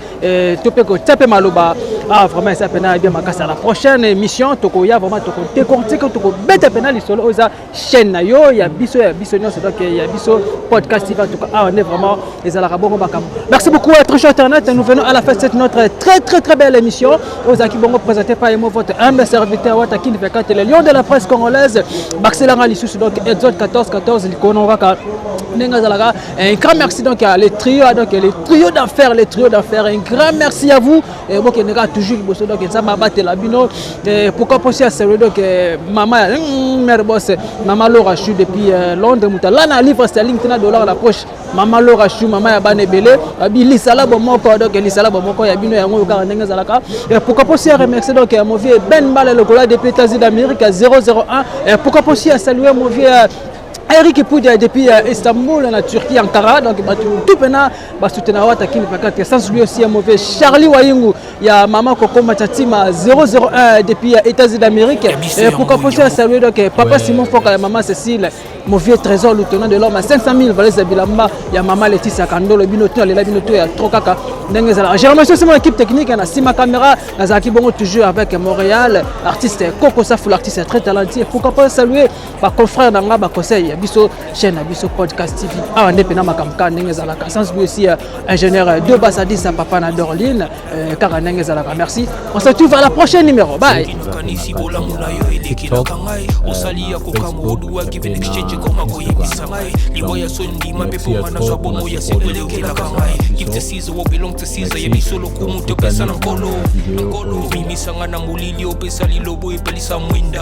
to mpe kotia mpe maloba. Ah, vraiment eza mpena bien makasi. À la prochaine émission, tokoya vraiment, tokodécortique, tokobeta mpena lisolo oyo eza chaîne na yo, ya biso, ya biso nyonso, donc ya biso podcast TV. En tout cas, awa nde vraiment ezalaka bongo makambo. Merci beaucoup à très cher internaute. Nous venons à la fin de cette notre très très très belle émission oyo ezalaki bongo présenté par emo, votre humble serviteur, Watakini 24, le lion de la presse congolaise. Bakiselanga lisusu, donc Exode 14 14 likolo kaka ndenge ezalaka. Un grand merci donc à les trio, donc les trio d'affaires, les trio d'affaires, un grand merci à vous. Bokende kaka toujours liboso, donc Nzambe abatela bino. Pourquoi pas aussi à saluer donc mama mère boss, mama Laura Chou depuis Londres, moto ala na livre sterling tina dollar na poche. Mama Laura Chou, mama ya bana ebele, babi lisala bomoko, donc lisala bomoko ya bino yango kaka ndenge ezalaka. Pourquoi pas aussi à remercier donc mon vieux Ben Mbala lokola depuis États-Unis d'Amérique 001. Pourquoi pas aussi à saluer mon vieux Eric Poudia depuis Istanbul, en Turquie, Ankara. Donc tout pena basoutenir Wata Kin 24. Sans oublier aussi un mauvais Charlie Wayingu, il y a Maman Coco Machatima 001 depuis États-Unis d'Amérique. Et pourquoi pas aussi saluer donc Papa Simon Foka et Maman Cécile, mon vieux Trésor, le tenant de l'homme à 500 000 valise bilamba, il y a Maman Laetitia Kandolo, bino to lela bino to ya trop kaka ndenge ezala. Je remercie aussi mon équipe technique na sima caméra, nazalaki bongo toujours avec Montréal, artiste Coco Safou, l'artiste très talentueux. Pourquoi pas saluer ba confrère na nga, ba conseil ya biso chaîne na biso podcast TV, awa nde mpena makambo kaka ndenge ezalaka. Sans oublier aussi ingénieur de Basadisa, papa na Dorline, kaka ndenge ezalaka. Merci, on se retrouve à la prochaine numéro. Bye. Kanisi bolamu na yo elekelaka ngai, osali ya kokamwa, oduwaki mpe exchange ekoma koyebisa ngai liwa ya so ndima mpe mponga nazwa bomo ya seko elekelaka ngai. Give to Caesar what belong to Caesar, ya biso lokumu topesa na Nkolo, na Nkolo. Obimisanga na molili, opesa lilobo, epelisa mwinda.